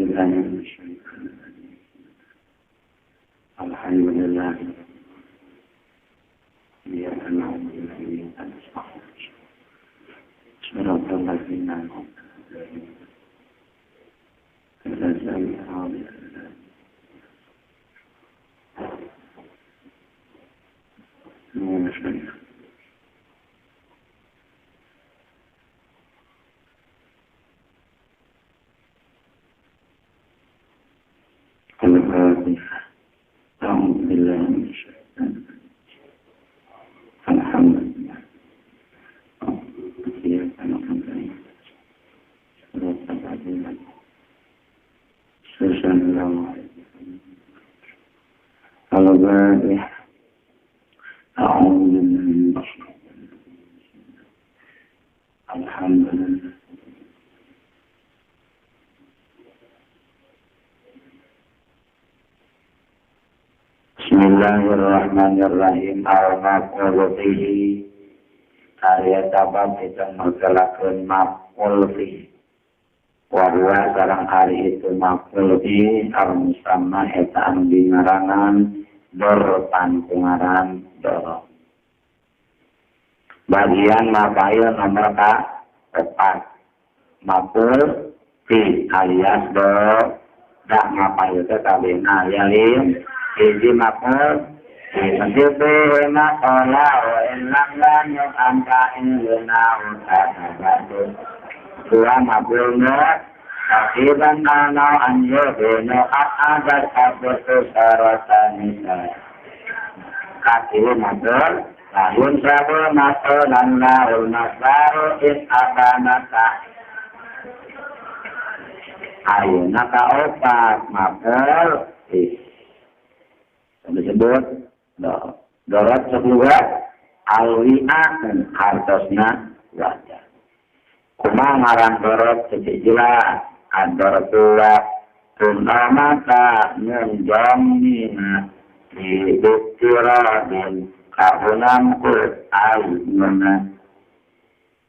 billahi minasyaitonir rajim. Alhamdulillah. Ya na'budu wa iyyaka nasta'in. Shiratal ladzina an'amta 'alaihim ghairil maghdubi 'alaihim. Al-Fatihah. A'udzu billahi minasyaitonir rajim. Alhamdulillah. Iyyaka na'budu wa iyyaka nasta'in. Al-Fatihah. A'udzu billahi minasyaitonir rajim. Alhamdulillah. Bismillahirrahmanirrahim. Al-maf'ul fihi karya tabab itu mergelakeun maf'ul fihi. Wa huwa sareng ari itu maf'ul fihi al-musamma eta anu dingaranan dorpan kungaran dorong. Bagian mafail nomor ka 4 maf'ul fi alias do dak mafail teh kabehna aya lim hiji maf'ul fi fihi maqala wa illam lam yu'amka illana utabadu dua maf'ul taqiban ana an yuhinu a'adat abutu saratanisa katilu maf'ul lahun sabu maf'ulan lahul masdaru in abanata ayeuna kaopat maf'ul fi disebut dorot sebuah alwi'a hartosna wadah. Kumaha ngaran dorot jelas adortua tunamata menjamina di buktiradin kahunam kut alimuna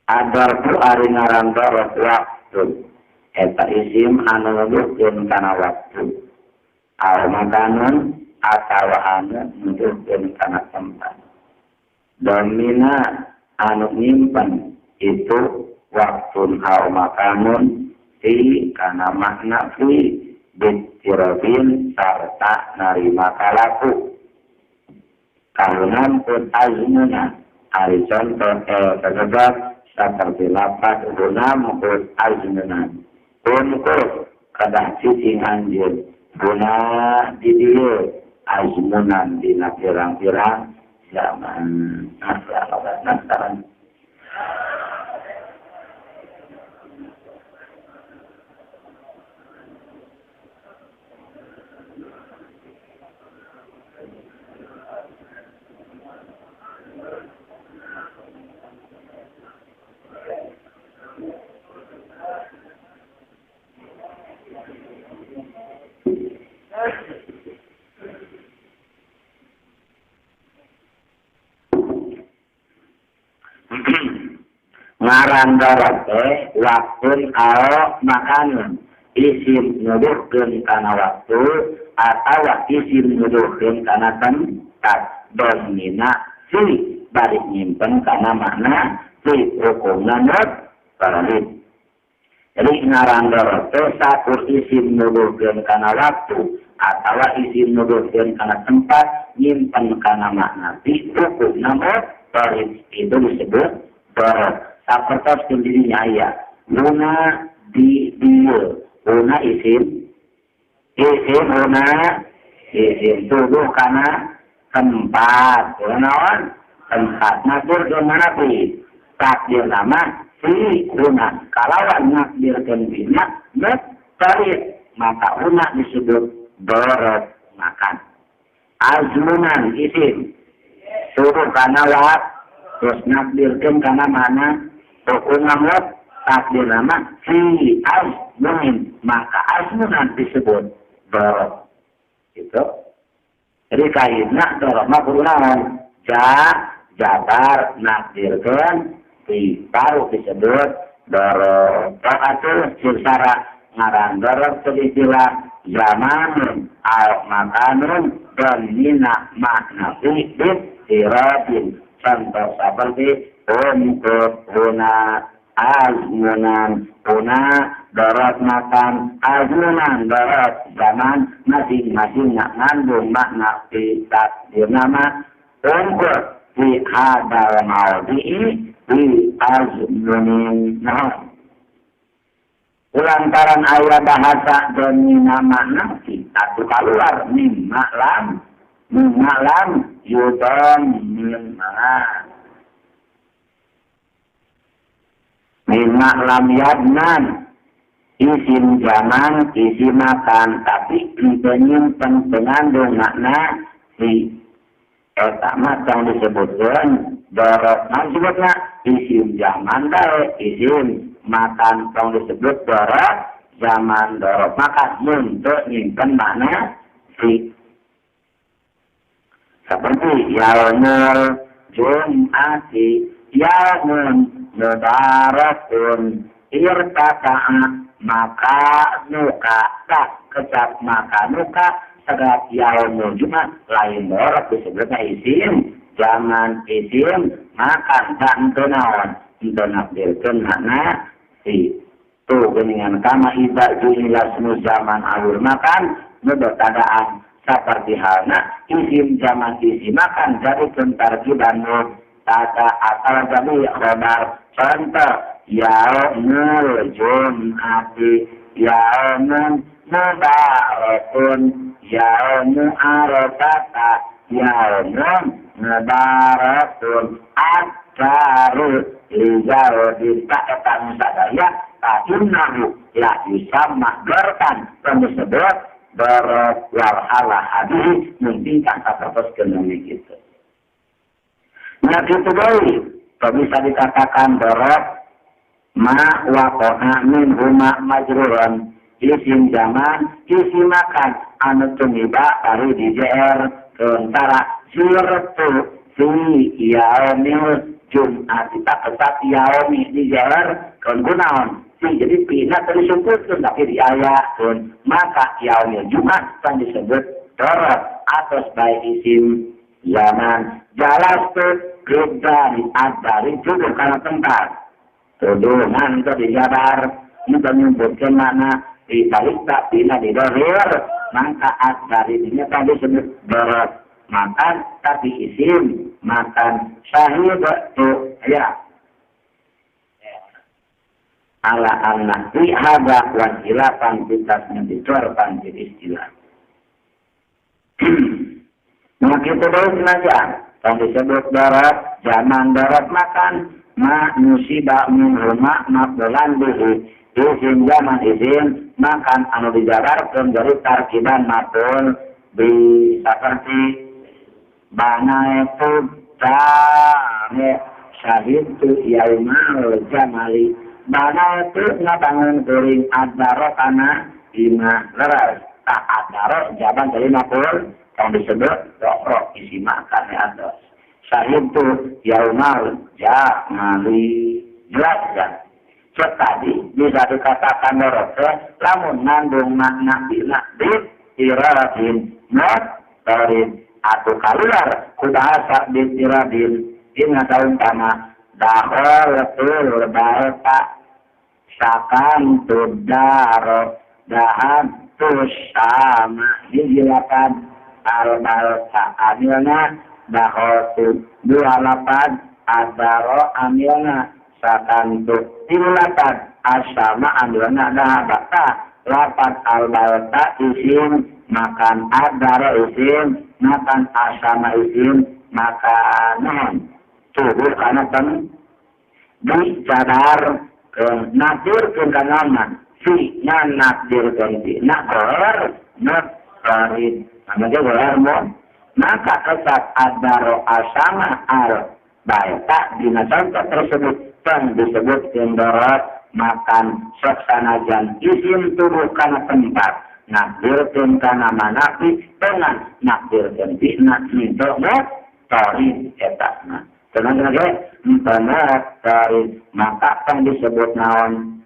adortu ari ngaran dorot waktu eta isim anu nuduhkeun kana waktu al makanun atawa anu nuduhkeun kana tempat domina anu nyimpen itu waktun au makanun fi kana makna fi bitirabin sarta narima kalaku kahunan pun azmuna ari contoh el tegebab saperti lapat guna pun azmuna unkur kadah cicing anjeun guna di dieu azmunan dina pirang-pirang zaman asal ngaran dorot teh waktun au makanun isim nuduhkeun kana waktu atawa isim nuduhkeun kana tempat domina fi bari nyimpen kana makna fi hukumna nut. Jadi ngaran dorot teh sakur isim nuduhkeun kana waktu atawa isim nuduhkeun kana tempat nyimpen kana makna fi hukumna nut itu disebut dorot. Sapertos dirinya aya guna di dieu guna isim isim guna isim tuduh kana tempat naon tempat nakdirkeun mana fi takdir nama fi guna kalawan nakdirkeun bina mutarid maka guna disebut dorot makan azmunan isim tuduh kana wa terus nakdirkeun kana mana hukum namut takdir nama fi azmunin maka azmunan disebut dorot gitu. Jadi kaidna dorot mah kudu naon ja jabar nakdirkeun fi baru disebut dorot. Atuh silsara ngaran dorot istilah zamanun al makanun dan nina makna fi irabin contoh seperti untuk guna azmunan guna dorot makan azmunan dorot zaman masing-masing ngandung makna fi takdir nama untuk fi hadal maudhi'i fi azmunin. Nah, lantaran ayat bahasa domina makna kita tuh keluar mimma lam yudom mimma mimma lam yadnan isim zaman isi makan tapi penyimpan pengandung makna si eta mah tong disebutkeun dorot maksudna isim zaman bae isim makan tong disebut dorot zaman dorot makan untuk nyimpen makna si seperti yaumul jum'ati yaumun mubarakun irtaka'a maka nuka tak kecap maka nuka segap yaumul jumat lain dorot disebutnya isim zaman isim makan tak naon untuk nakdirkeun makna si tuh geningan kama iba ju'ilas zaman alur makan tadaan seperti halna isim zaman isi makan jadi tarkiban tata atau jadi khobar contoh yaumul jum'ati yaumun mubarakun yaumu arafata yaumun mubarakun akaru lijau tak sadaya ta'innahu la yusamma dorkan disebut dorot wal ala hadis mungkin tak terus kena gitu. Nah gitu baik, bisa dikatakan dorot ma waqa'a min huma majruran isim zaman isi makan anu tumiba baru di JR kentara sirtu fi yaumil Jumat kita tetap yaumi di JR kegunaon jadi pina tersebut tapi di ayat pun maka yaumil Jumat kan disebut dorot atau sebagai isim zaman jalas tuh dari adari tuduh karena tempat tuduhan itu dijabar itu menyebutkan mana di balik tak pina di dohir maka adari ini kan disebut dorot makan tapi isim makan sahib tuh ya ala anna fi hada wa khilafan kitabnya ditorpan jadi istilah. Nah kita terus saja yang disebut darat zaman darat makan ma musibah min rumah mabdalan bihi isim zaman isim makan anu dijabarkeun dari tarkiban maf'ul bi seperti bana itu tame syahidtu yaumal jamali bana itu ngabangun kuring adaro kana lima leres tak adaro jaban dari maf'ul yang disebut rok isi makan ya atas syahidtu yaumal jamali jelas kan. So, tadi bisa dikatakan dorot lamun ngandung makna bina bid iradin not tarin atau kaluar ku bahasa bid iradin dina saumpama dakhalatul baita sakan tudaro dahab tusama dijilakan al-balsa amilna dakhaltu dua lapad adaro amilna sakantu tilu lapad asama amilna dahabata lapad al-balsa isim makan adaro isim makan asama isim makanan tubuh karena tem dijabar ke nakdir ke kanana si nakdir ke nakor nakarin namanya golar mo maka kesat adaro asama al baita dina contoh tersebut yang disebut kendorot makan sok sanajan isim tubuh karena tempat nakdirkeun kana manafi dengan nakdirkeun bina minto tarin eta mah tenang lagi tarin maka kan disebut naon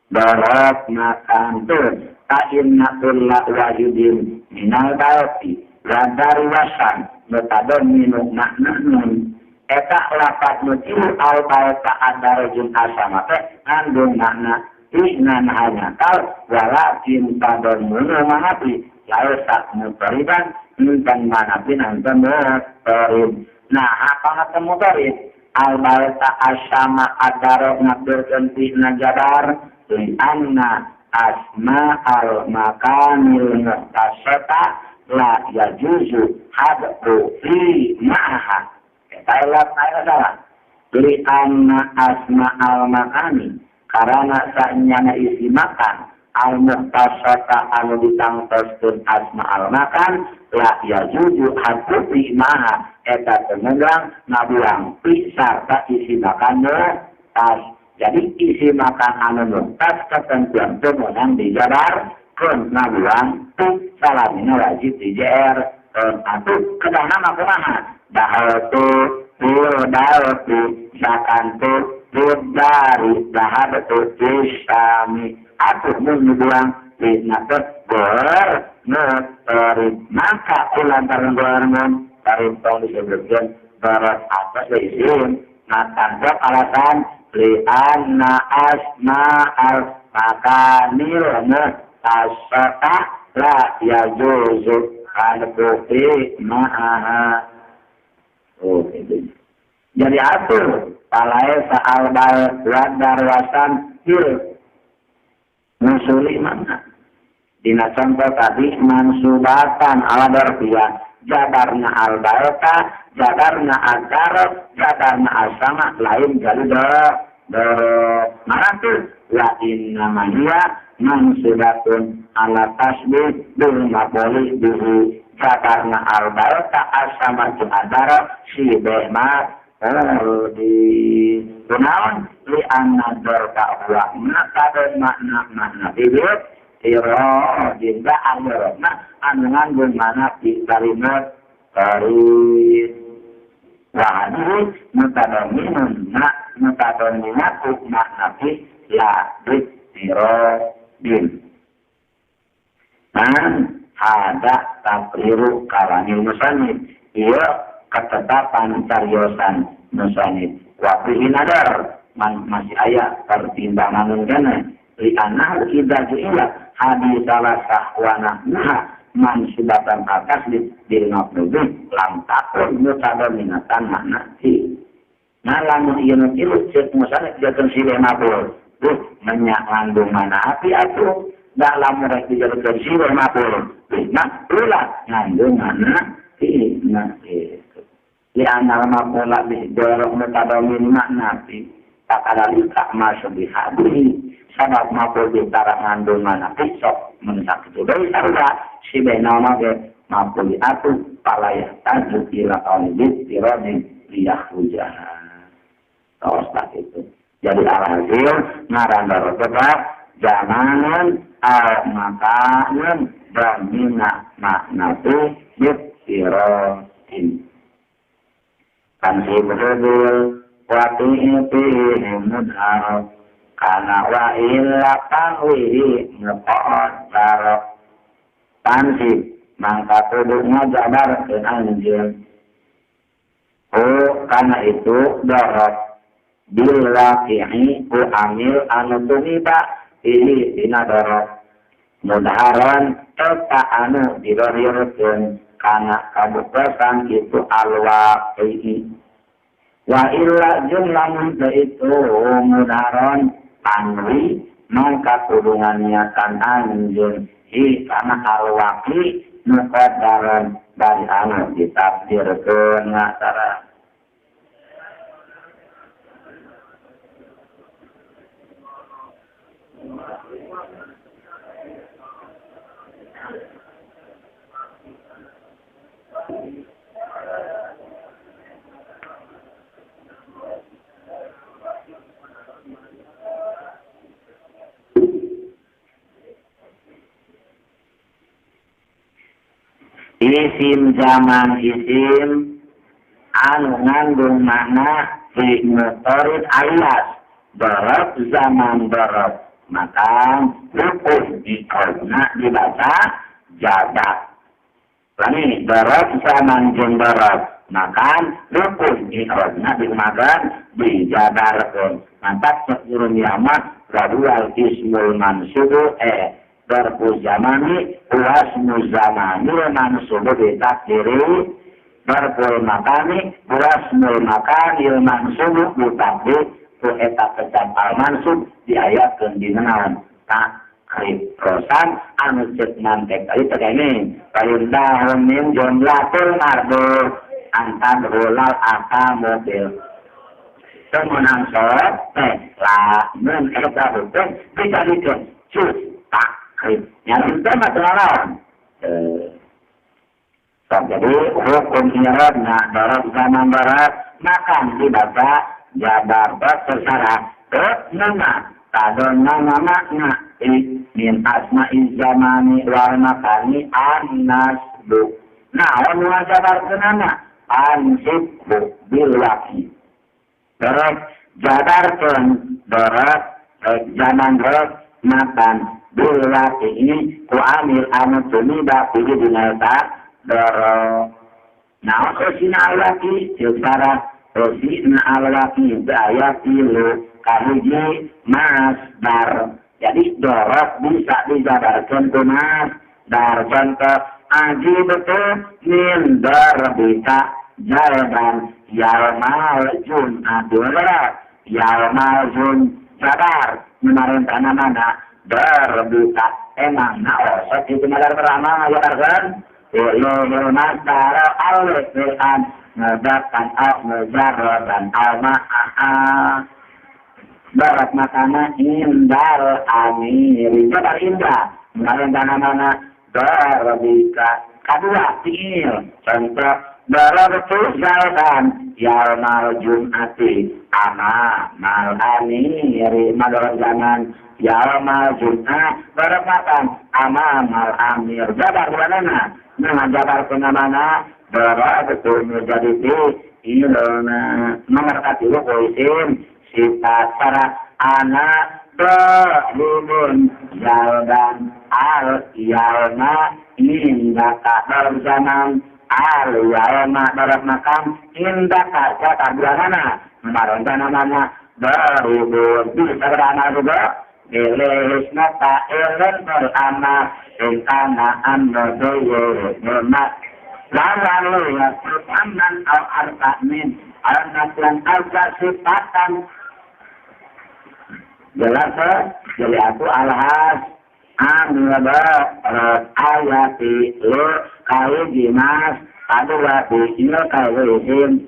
Darab makan tun ta'inna kulla wahidin minal baiti wadari wasan mutadon minu makna nun eta lapat nutilu al baita adarojun asama teh ngandung makna inan hanya kal walakin tadon minu manapi laesak mutoriban nuntan manapi nantan mutorib. Nah apa ngata mutorib al baita asama adaroj ngabirkan tina jabar lianna asma al makanil muhtasata la yajuzu hadru fi ma'aha. Eta salah. Lianna asma al makani karena sanyana isi makan al muhtasata anu ditangtoskeun asma al makan la yajuzu hadru fi ma'aha. Eta temegang ngabuang fi sarta isi makan muhtas. Jadi isi makan anu nuntas ketentuan pemenang dijabar kun ngabuang tu salamina wajib dijer atuh kedah nama kumaha dahatu dahatu sakantu dari dahatu isami atuh mun dibuang dina teh gor mutarib maka kulantaran gor mutarib tong disebutkeun barat atas isim makan alasan li'anna asma'al makanil muhtasata la yajuzu hadfu ma'aha. Oh, itu. Jadi atur palai sa'al bal wadar wasan hil musuli mana dina contoh tadi mansubatan ala darfiyah jabarna al balta jabarna al-darab jabarna al-sama lain jadi mana tuh la inna mahiya mansubatun ala tasbih bil maqoli bihi jabarna al-balta asama jeung ad-darab si behma di kunaon li anna darka huwa maka makna makna bibit iro dinda al-darabna anu ngandung mana di kalimat tarid wahadihi mutadaminun mutadaminatu makna la bitirodin man ada takriru kalanil musanib iya ketetapan cariosan musanib wafihi nadar masih ayat pertimbangan kena li'anahu idza ju'ila hadis salah sahwana nah mansubatan atas bil maf'ul lam takun mutadaminatan makna fi. Nah lamun ieu nu tilu ceuk musanib dijadikeun silih maf'ul. Duh menyak ngandung mana api atuh da lamun rek dijadikeun silih maf'ul. Nah ulah ngandung mana fi nah itu. Li anal maf'ul bi dorong mutadamin makna fi. Takadalika masuk bihadihi sabab maf'ul bi tara ngandung mana fi sok mun sakitu deui sarua si benama ge maf'ul atuh palaya taju ila qalbi tiradin liyakhruja. Terus tak itu. Jadi alhasil ngaran tetap jamanan al makanan damina maknatu bitiradin. Kansi betul wa fihi mudhar kana wa illa tanwihi muqaddar. Tansib mangka kudu ngajabarkeun anjeun. Oh kana itu darab bil waqi'i ku amil anu tumiba ini dina darab mudharan eta anu didohirkeun kana kabuktosan itu al waqi'i. Wa illa jeung lamun teu itu mudharan tanwi mangka kudu nganiatan anjeun hi kana al-waqi muqaddaran dari anu ditafsirkeun ngatara. Isim zaman isim anu ngandung makna fi mutarib alias darab zaman darab Maka hukum i'rabna dibaca jabar. Lani darab zaman jeung darab makan hukum i'rabna dimakan dijabarkeun. Mantap cek jurun yamat radual ismul mansubu darbu zamani wasmu zamani mansubu bitakdiri darbul makani wasmul makanil mansubu bitakdiri ku eta kecap al mansub diayatkeun dina naon takrib rosan anu ceuk mantek tadi teh ini perintah min jumlatul mardu antadhulal akamobil temenang sot teh lamun eta hukum dijadikeun juz takrib nya teh mah naon. Jadi hukum i'rabna darab zaman darab makan dibaca jabar terserah ke nama tadonna makna min asma'i zamani wal makani an-nasbu. Naon nu jabarkeunana ansibbu bil waqi. Darab jabarkeun darab zaman darab makan bil waqi ini ku amil anu tumiba kudu dina eta darab. Naon osina al-waqi ceuk sarah osina al-waqi ayat tilu kahiji masdar. Jadi dorok bisa dijabarkan ku masdar. Contoh ajibtu min darbika jarban yaumal jum'ah yaumal jum jabar memarentana mana darbika emang na osok itu madar pertama jabarkan fi'lul masdar al-fi'an ngedakan al-mujarradan al-ma'a barat makana indal amiri jabar indah memarentana mana darbika kadua fi'il. Contoh darabtu zalban yaumal jum'ati ama mal amiri madorot zaman yaumal jum'ah darab makan ama mal amir jabar bulanana nah jabar mana darabtu menjadi fi'ilna nomor katilu isim sifat sara ana daribun zalban al yauma indaka dalam zaman al yauma darab makam indaka jaka bulanana marontana mana daribun bisa berana juga bilisna ta'ilun berama ingkana annodoyo lalu yasruf amman al arta min al-naslan al-sifatan jelas jadi aku alhas amil ayati lu kayu dimas kadua bi'il kayu isim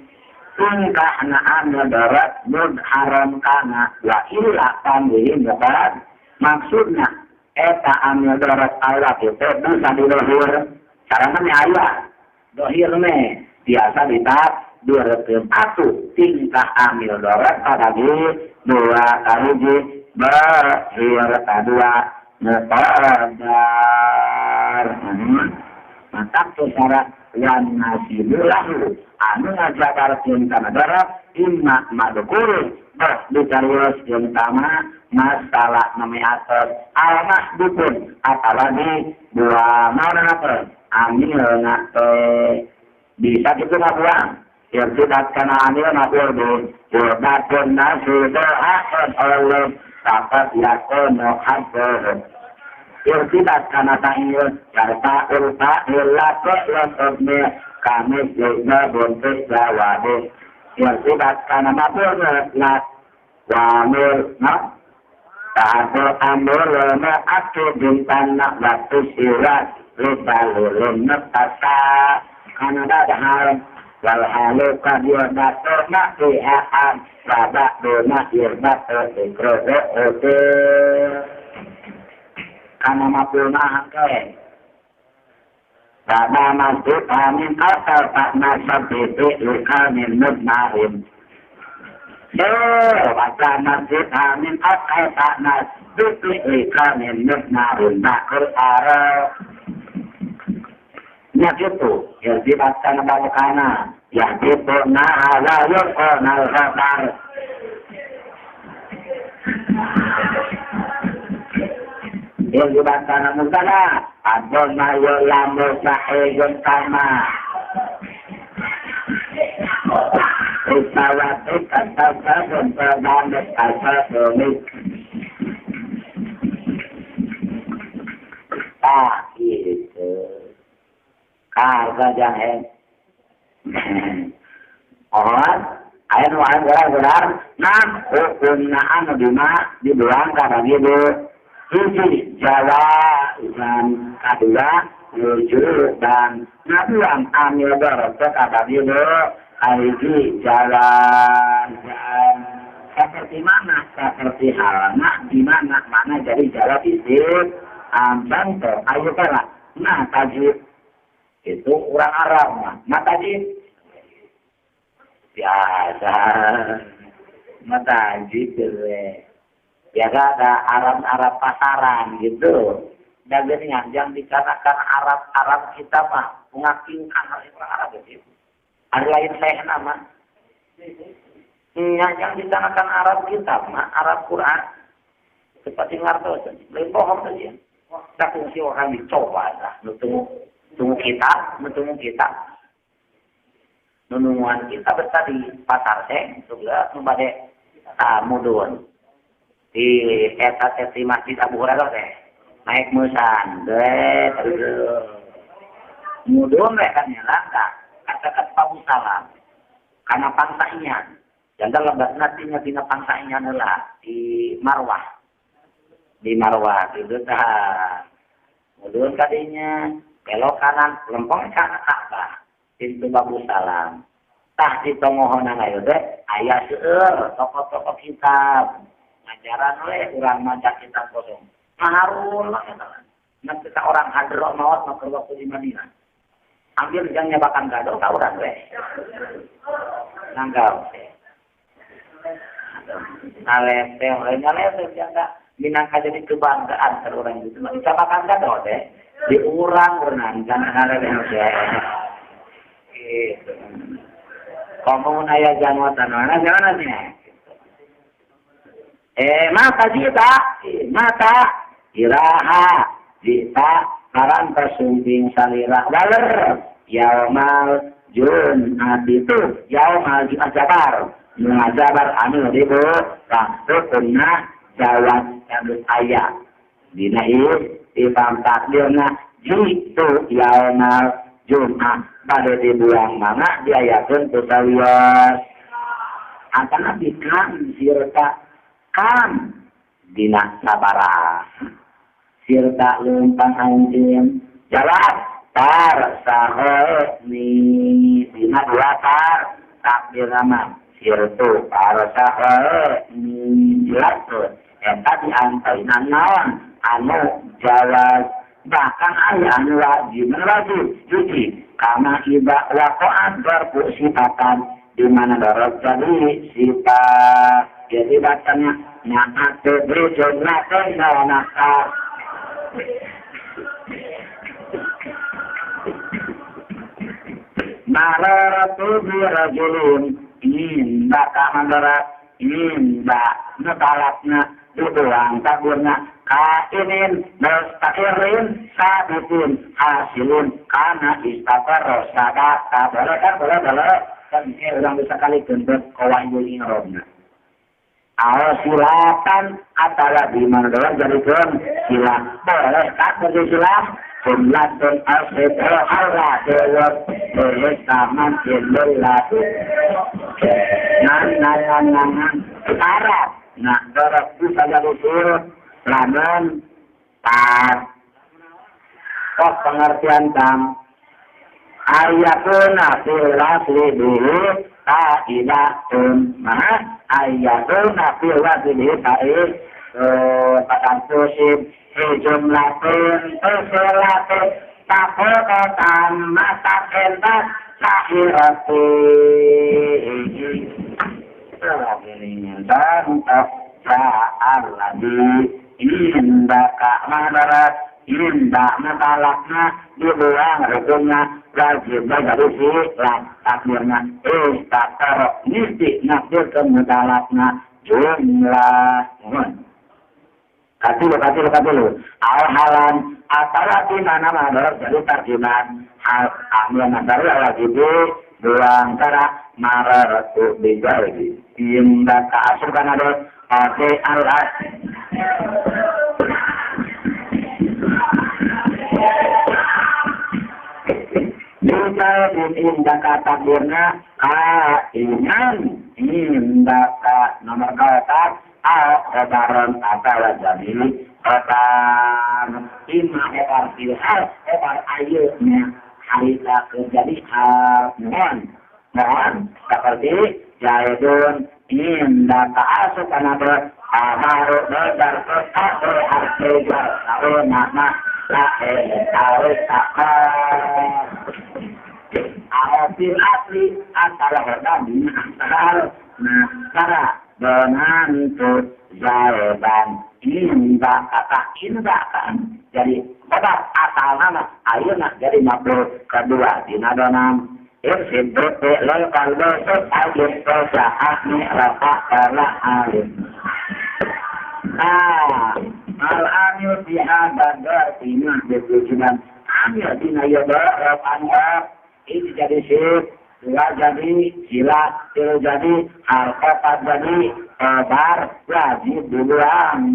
tingkah na'amil darat mudharam kana wa illa tanwihin bukan maksudnya eta amil darat Allah itu bisa didohir caranya ni ayat dohir ne biasa ditap dua atu tingkah amil darat pada di dua kayu berakhir kedua muqaddar. Mantap tuh syarat yang nasibulahu anu ngajabarkeun kana darab imma madhkurun bah dicarios jeung tama masalah nami atos al-masbukun atawa di dua mauna teh amilna teh bisa kitu ngabuang irtibat kana amil maf'ul bih irtibatun nasibu hakun oleh dapat yakono hakun irtibat kana ta'il karta ulta ilate lasabne kami juga bontes jawabe irtibat kana maf'ul lat wamil na ta'atul amul ma atu bintan na waktu sirat lubalulun natasa kana dadhar wal halu kadiyadatu na fi'aan babak dona irbatu ikrodo ote kana maf'ul ma'ake baba masjid amin asal tak nasab titik lukamin mudmahin baca masjid amin asal tak nasab titik lukamin mudmahin bakul arah nya gitu irtibat kana balakana ya gitu nah la yuqonal khabar Yang dibacana mubtada adona yo lamu sahihun kama Usawatu kata berbanget asal tak itu karena jangan orang ayat wahai benar-benar nah hukumna anu dima dibuang karena gitu hiji jawaban kedua wujudan ngabuang amil dorot kata gitu hiji jalan seperti mana seperti halnya di mana mana jadi jawab isim contoh ayo kala nah tajid itu orang Arab mah tajid biasa mah tajid biasa ada Arab-Arab pasaran gitu dan yang dikatakan Arab-Arab kita mah mengakingkan orang Arab itu ada lain saya nama yang dikatakan Arab kita mah Arab Quran seperti ngartos lain bohong saja tak fungsi orang dicoba lah tunggu kita tunggu kita nunungan kita betah di pasar teh juga nu bade mudun di eta teh di Masjid Abu Hurairah teh naik musan deh mudun we kan nyalangka katakan Abu Salam karena pangsainya jangan lebatna tina dina pangsainya heula di Marwah itu tah mudun kadinya belok kanan lempong kana Ka'bah pintu Babu Salam tah di tongohona ayo teh aya seueur tokoh-tokoh kitab ngajaran we urang maca kitab kosong maharul lah eta nah kita orang hadro maot mah keur waktu di Madinah ambil jang nyabakan gado ka urang we nanggal ngalete lain ngalete jang minangka jadi kebanggaan ke orang itu. Dicapakan gado teh diurang renang kan ngalete teh. Gitu. Komo aya jangwatan mana jalan nih. Mata jita, mata iraha jita karan tersumping salira waler yaumal jun itu yaumal jumat jabar mengajabar anu ribu hukumna jawab kabeh aya dina ieu dipam takdirna jitu yaumal jumat bade dibuang mana diayakeun ku sawios antara bikan sirta kam dina sabara sirta leumpang anjeun jawab tar sahe ni dina dua tar takdir nama sirtu par sahe ni jelas tuh eta diantarina naon anu jawab bahkan aya anu wajib wajib hiji kama iba waqa'at darbu sifatan di mana darab jadi sifat jadi bacanya na'atu bijumlatun na'aka mararatu birajulun inda kamandarat inda nutalatna dibuang taburna kainin mustaqirin sabitin hasilun kana istaqarra sadaka boleh kan boleh kan orang bisa kali gendut kawahyu ingrobna silakan antara di mana doang jadikan sila boleh tak bagi sila jumlah dan asibul Allah dewat boleh taman jumlah nan nan nan nan Arab nah dorok bisa jadi surut lamun tak kok pengertian tam ayatuna fil wasli bihi ta'idatun ma ayatuna fil wasli bihi ta'idatun patantusib fi jumlatin tusilatin tafuqatan masakentas sahirati contoh sa'alladhi indaka madarat inda matalakna dibuang hukumna wajib dari silat takdirna istakar nisti nakdir ke mutalakna jumlah Katilu al halan atau di mana madorot jadi tarjiman hal amil madorot lagi di buang cara mararatu bijalgi inda ta'asur kan ada ate Allah Bijalgin indaka takdirna kainan indaka nomor kaotak al khobaron atau jadi khobar ima khobar filhal khobar ayunya harita terjadi hal mohon seperti jaidun indaka asuk anadot amaru dodar kota hartejar nama lae harus takar Asil asli antara hordani asal nasara benantu zaiban inda kata inda kan jadi sebab asal nama ayeuna jadi makhluk kedua dina donam irsid lol kalbo alif ahmi rafa la alif al amil fi hadza dina bertujuan amil dina ya barok ini jadi sif, dua jadi sila, tilu jadi harkotat jadi kabar wajib dibuang.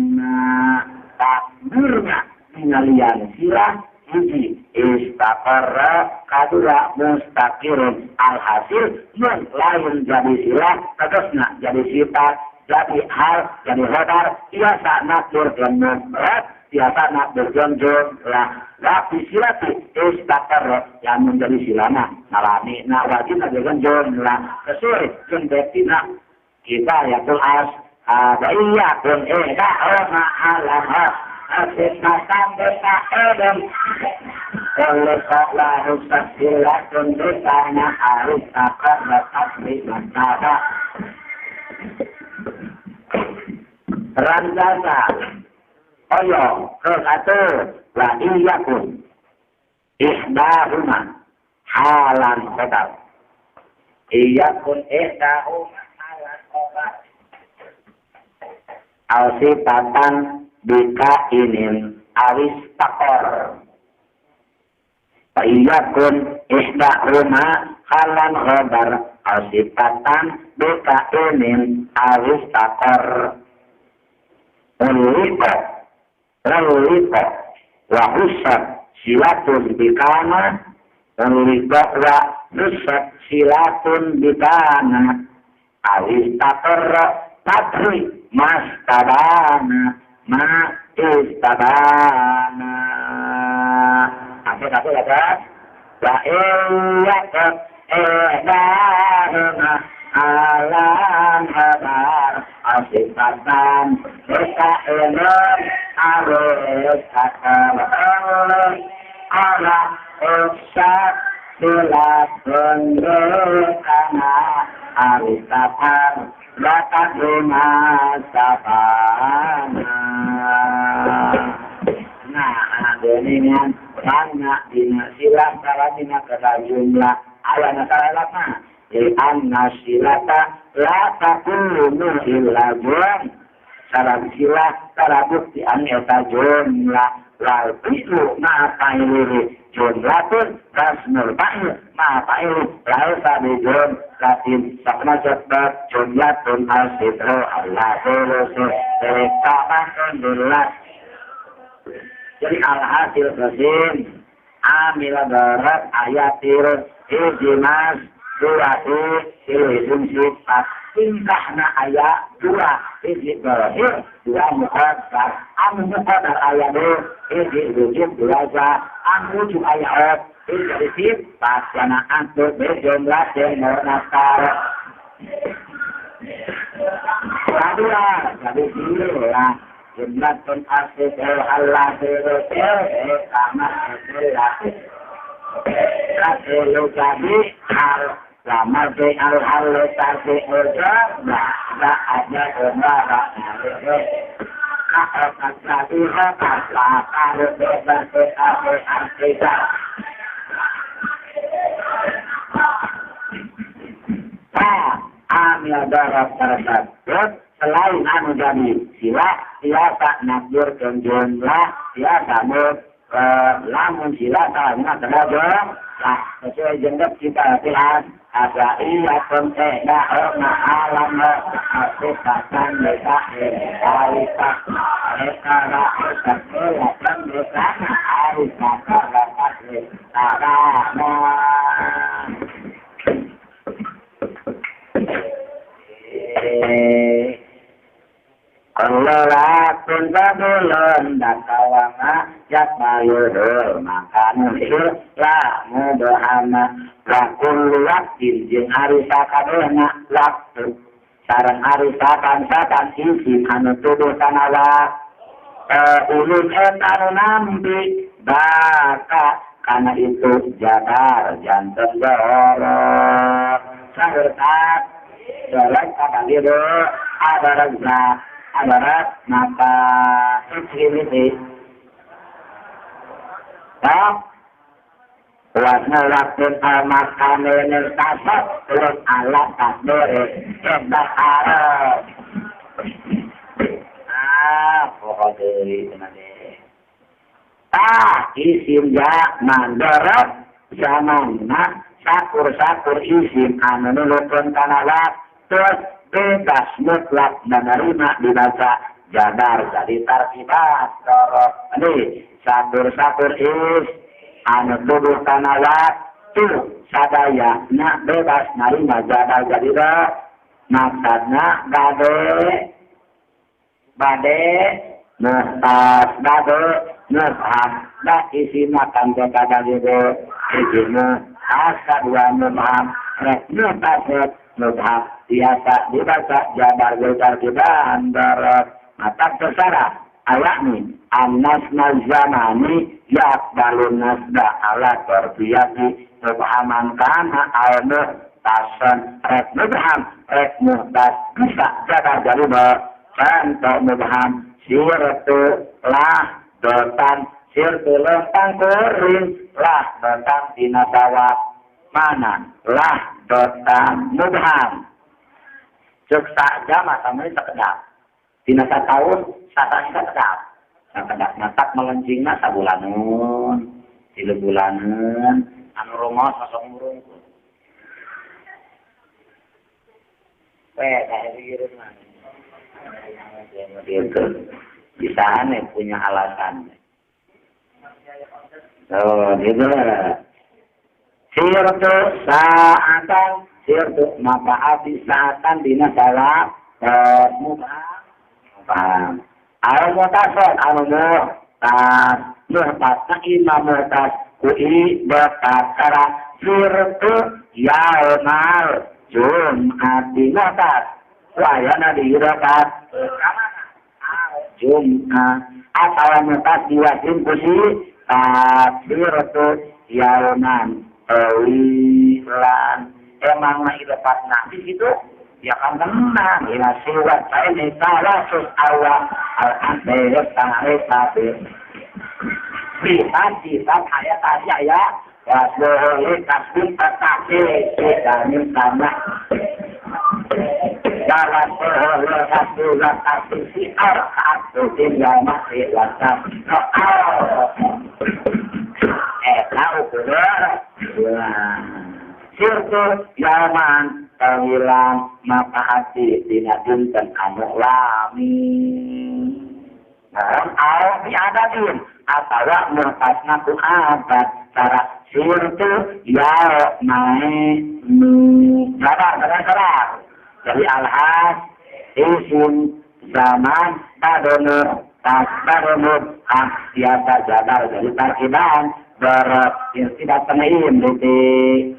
Takdirnya minalian sila hiji istaqarra kadua mustaqirun alhasil mun lain jadi sila tegasna jadi sifat jadi hal jadi khobar biasa nakdir dan mufrad biasa nakdir jumlah tapi silati istaqarra yang menjadi silana nalami na wajib nakdir jumlah sesuai jumlah kita yatul as ada iya pun eda ma alam asit masan desa edem oleh lahu sasilatun desana harus takar batas mantara ranjasa oyong ke wa iyakun ihdahuma halan khobar iyakun ihdahuma halan khobar al-sifatan bika inin awis takor wa iyakun ihdahuma halan khobar al-sifatan bika inin awis takor ulika wa husat silatun bikana ulika wa husat silatun bikana awis takor patri mastabana ma istabana apa wa iyakun ihdahuma alam habar asifatan berkainan arus akal ala usat silatun berkana arus takar batak lima sabana. Nah, deningan karena dina silah saladina kata jumlah ala nasara lama li anna silata la takunu illa jum sarang silah tara bukti an eta jumlah lal fi'lu ma fa'ilihi jumlatun rasmul fa'il ma fa'il laisa bi jumlatin sakna jatbat jumlatun al-sidru Allah terus tamatun billah. Jadi alhasil qasim amila darat ayatir ijimas dua tilu isim sifat tingkahna ayat dua hiji zahir dua muqaddar anu muqaddar ayat dua hiji wujud dua za anu wujud ayat hiji sifat kana antu berjumlah munakkar kedua jadi silah jumlatun asli Allah sama silah katilu jadi hal lama di al-hal tarfi ujur tak ada umara amil darab tersebut selain anu jadi sila biasa nakdirkeun jumlah biasa lamun sila salahna tenaga lah sesuai jenggot kita latihan ada iya kontek na alam asipatan desa alita ekara ekara desa alita tarana Kelelakun babulun dakawama yakmayuhul makanul la mudahama lakul waktin jeung ari sakabehna waktu sareng ari sakan-sakan isim anu tuduh kana ulun eta anu nampi baka kana itu jabar janten dorok sagertak dorok kabagido abaragna adarat maka ini tak warna lakun al-makane tasab terus alat tasdore sebab arab pokoknya tak isim ya mandorot zamanna sakur-sakur isim anu nulutun kana waktu bebas mutlak menerima dibaca jabar jadi tartibat dorot ini sakur-sakur is anu tuduh kana waktu sadaya na bebas nerima jabar jadi do maksudna bade bade muhtas bade mubham da isi makan kepada gitu isi muhtas kedua mubham rek muhtas mubham biasa dibaca jabar getar kiban dorot mata terserah ayakni an-nasna zamani yaqbalun nasba ala tarbiyati mubhaman kana al-muhtasan rek mubham rek muhtas bisa jabar jadi contoh mubham sirtu lah dotan sirtu lempang kuring lah dotan dina sawah mana lah dotan mubham cek saja masa ini sekedap dina satahun satahun sekedap sekedap matak melencingna sabulaneun tilu bulaneun anu rongos masuk murung weh kayak gitu mah gitu bisa aneh punya alasan. Oh gitu. Sirtu saatan sirtu maka api saatan dina salah mubham. Al mutason anu muhtas muhtasna imam muhtas kui bertakara sirtu yaumal jum'ati muhtas wayana diirakat Jum'ah atau muhtas diwasim kusi sirtu yauman wilan emang mah lepas nabi gitu ya kan tenang ila siwat saya tawasus awal al-antir tangan tapi sifat ayat tadi ya wasboholi kasbun tetapi kita tambah dalam boholi kasbun tetapi siar atau tinggal masih wasam tahu bener sirtu yaman tawilan maka hati dina dinten anu lami naon au biadatin atawa muhtasna ku abad cara sirtu yaumai sabar sabar jadi alhas isim zaman badono tas badono biasa jabar jadi tarkiban berat tidak tenaim titik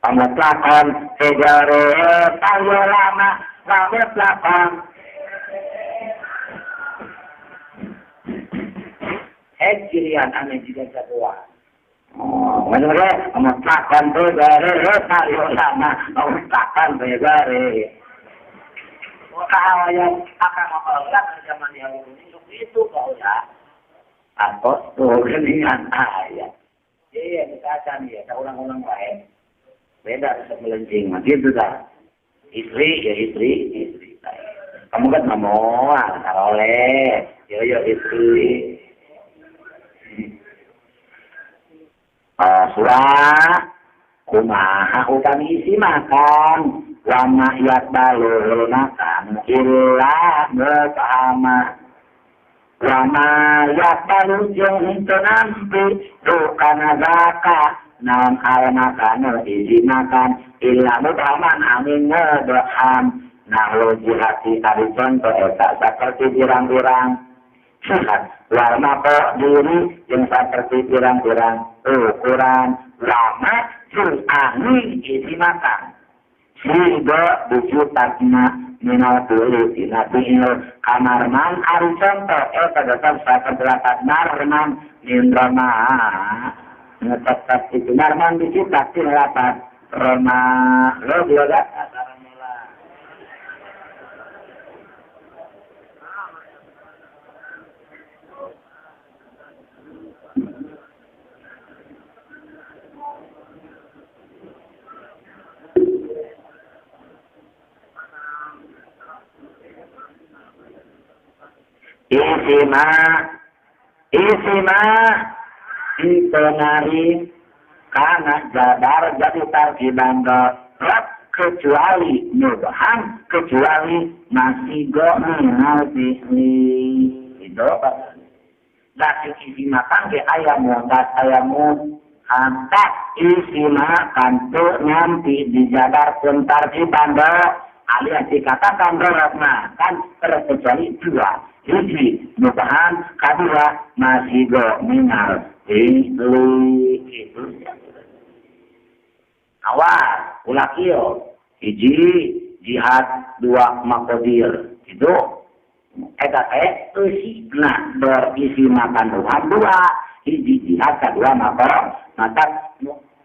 pamutlakan sejare tayo lama pamutlakan hejrian ane juga jatuhan oh maksudnya pamutlakan sejare tayo lama pamutlakan sejare yang akan mengolah zaman yang itu kau ya atau tuh geningan ayat iya dikacan ya ulang-ulang baik Beda melencing mah kitu tah. Istri ya istri, istri. Kamu kan moal karoleh. Yo yo istri. Surah kumaha utami isi makan wama yakbalul makan illa mutama wama yakbalu jeung henteu nampi dukana zaka naon al makanu isi makan illa mutaman amin ngedham nahlu jihati ari conto eta saperti pirang-pirang sehat wal mako diri jeung saperti pirang-pirang ukuran lama jeung angin isi makan sido dicutakna minal tuli tina fi'il kamarman ari conto eta tetep saperdelapan marman min roma tetep itu marman dicutak tina lapan roma lo biasa Isima dipenari karena jabar jadi tarkiban dorot kecuali mubham kecuali masih go minal fi'li itu laki isi makan ke ayam mutas ayam hantak isi makan tuh nanti dijabar pun tarkiban dorot alias dikatakan dorot makan terkecuali dua hiji mubham kadua masih go minal fi'li itu. Awas ulah kieu hiji jihad dua maqadir itu eta teh eusina berisi makan dua dua hiji jihad kadua maqadir maka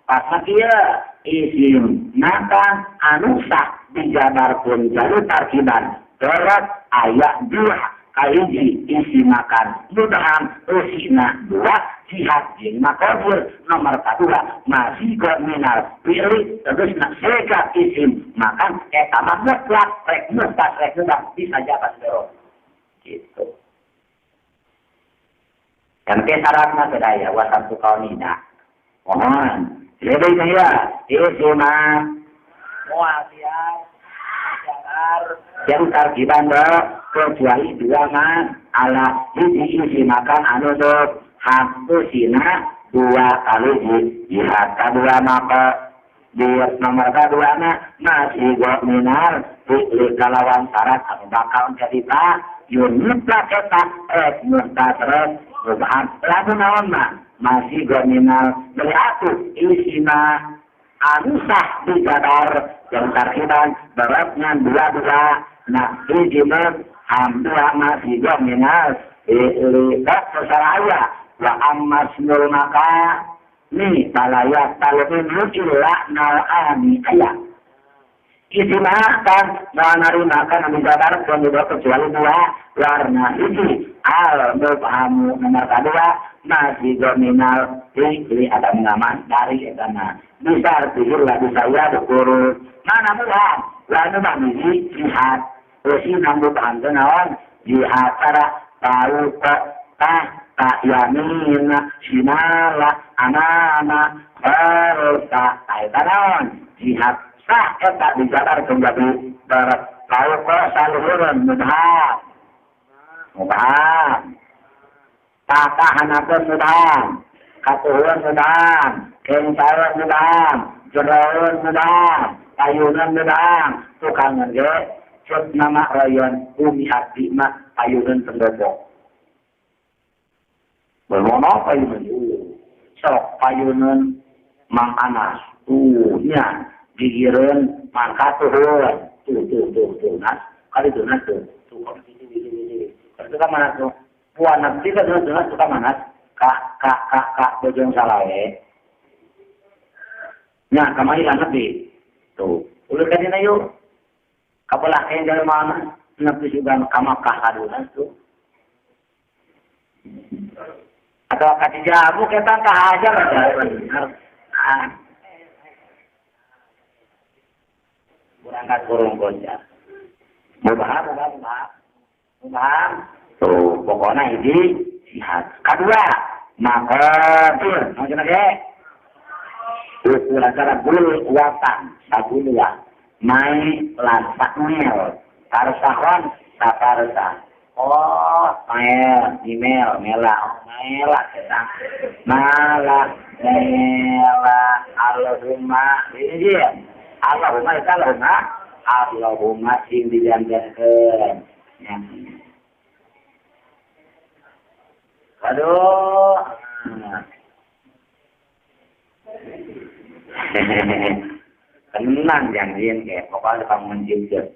pas kieu isi makan anu sah dijabarkeun jalur tarkiban dorot aya dua kahiji isi makan mudaham usina dua jihad jeung maqadir nomor kadua masih minal fi'li terus nak sega isim makan eta mah mutlak rek mutlak rek mutlak bisa jabat dorot gitu. Yang ke syaratna sadaya wasatu kaunina mohon lebih saya isi mah moal siap yang tarkiban kecuali dua mas ala hiji isi makan anu dok hak sina dua kali jihad kedua maka di nomor kedua na masih go minar fi'li kalawan syarat anu bakal jadi ta yun mutlak eta mutlak rek mubham lamun naon mah masih go minal beli aku isi mah anu sah dijabar yang tarkiban beratnya dua-dua nah hiji mah dua masih go minal fi'li tak salah wa ammasnul maka ni balaya talibin illa nal'ani aya isi makan menari makan anu jabar kecuali dua warna hiji al mubhamu nomor kedua masih dominal fi'li ada mengaman dari etana bisa artinya bisa ya dukuru mana mubham lalu mah jihad usi mubham teh naon jihad cara tahu kok tah tak yamin sinala anana kharta eta naon jihad sah eta dijabar kembali barat tahu kok saluhureun mubham mubham tatahanakeun mubham katuhureun mubham kengsareun mubham jeroeun mubham payunan mubham tukangan ge cut nama rayon umi abdi mah payunan pendopo bermono payunan sok payunan Mang Anas tuh nya gigireun mangka tuh tuh tuh tuh tuh nas kali tuh nas tuh tuh itu itu ka mana tuh puan abdi ka tuh nas tuh ka mana ka ka ka ka bojong salawe nya kamari anak di tuh ulur ka dina yuk kabelah kayak jalan mana nabi sugan ka Makkah kaduna tuh atau ka Cijabu kita ka aja benar. Berangkat kurung goja. Mubaham, mubaham, mubaham. Tuh, pokoknya ini jihad. Kedua, maqadir. Maksudnya ke? Ukuran cara bul watan, sabulua. Mai lan sakmil. Tarsahon, saparsa. Oh, mael, email, mela, oh, mela, kita. Malah, mela, Allahumma, ini dia. Allahumma itu Allahumma, Allahumma sing dijanjikan. Ya. Aduh. Tenang janjian kayak pokoknya kamu mencium.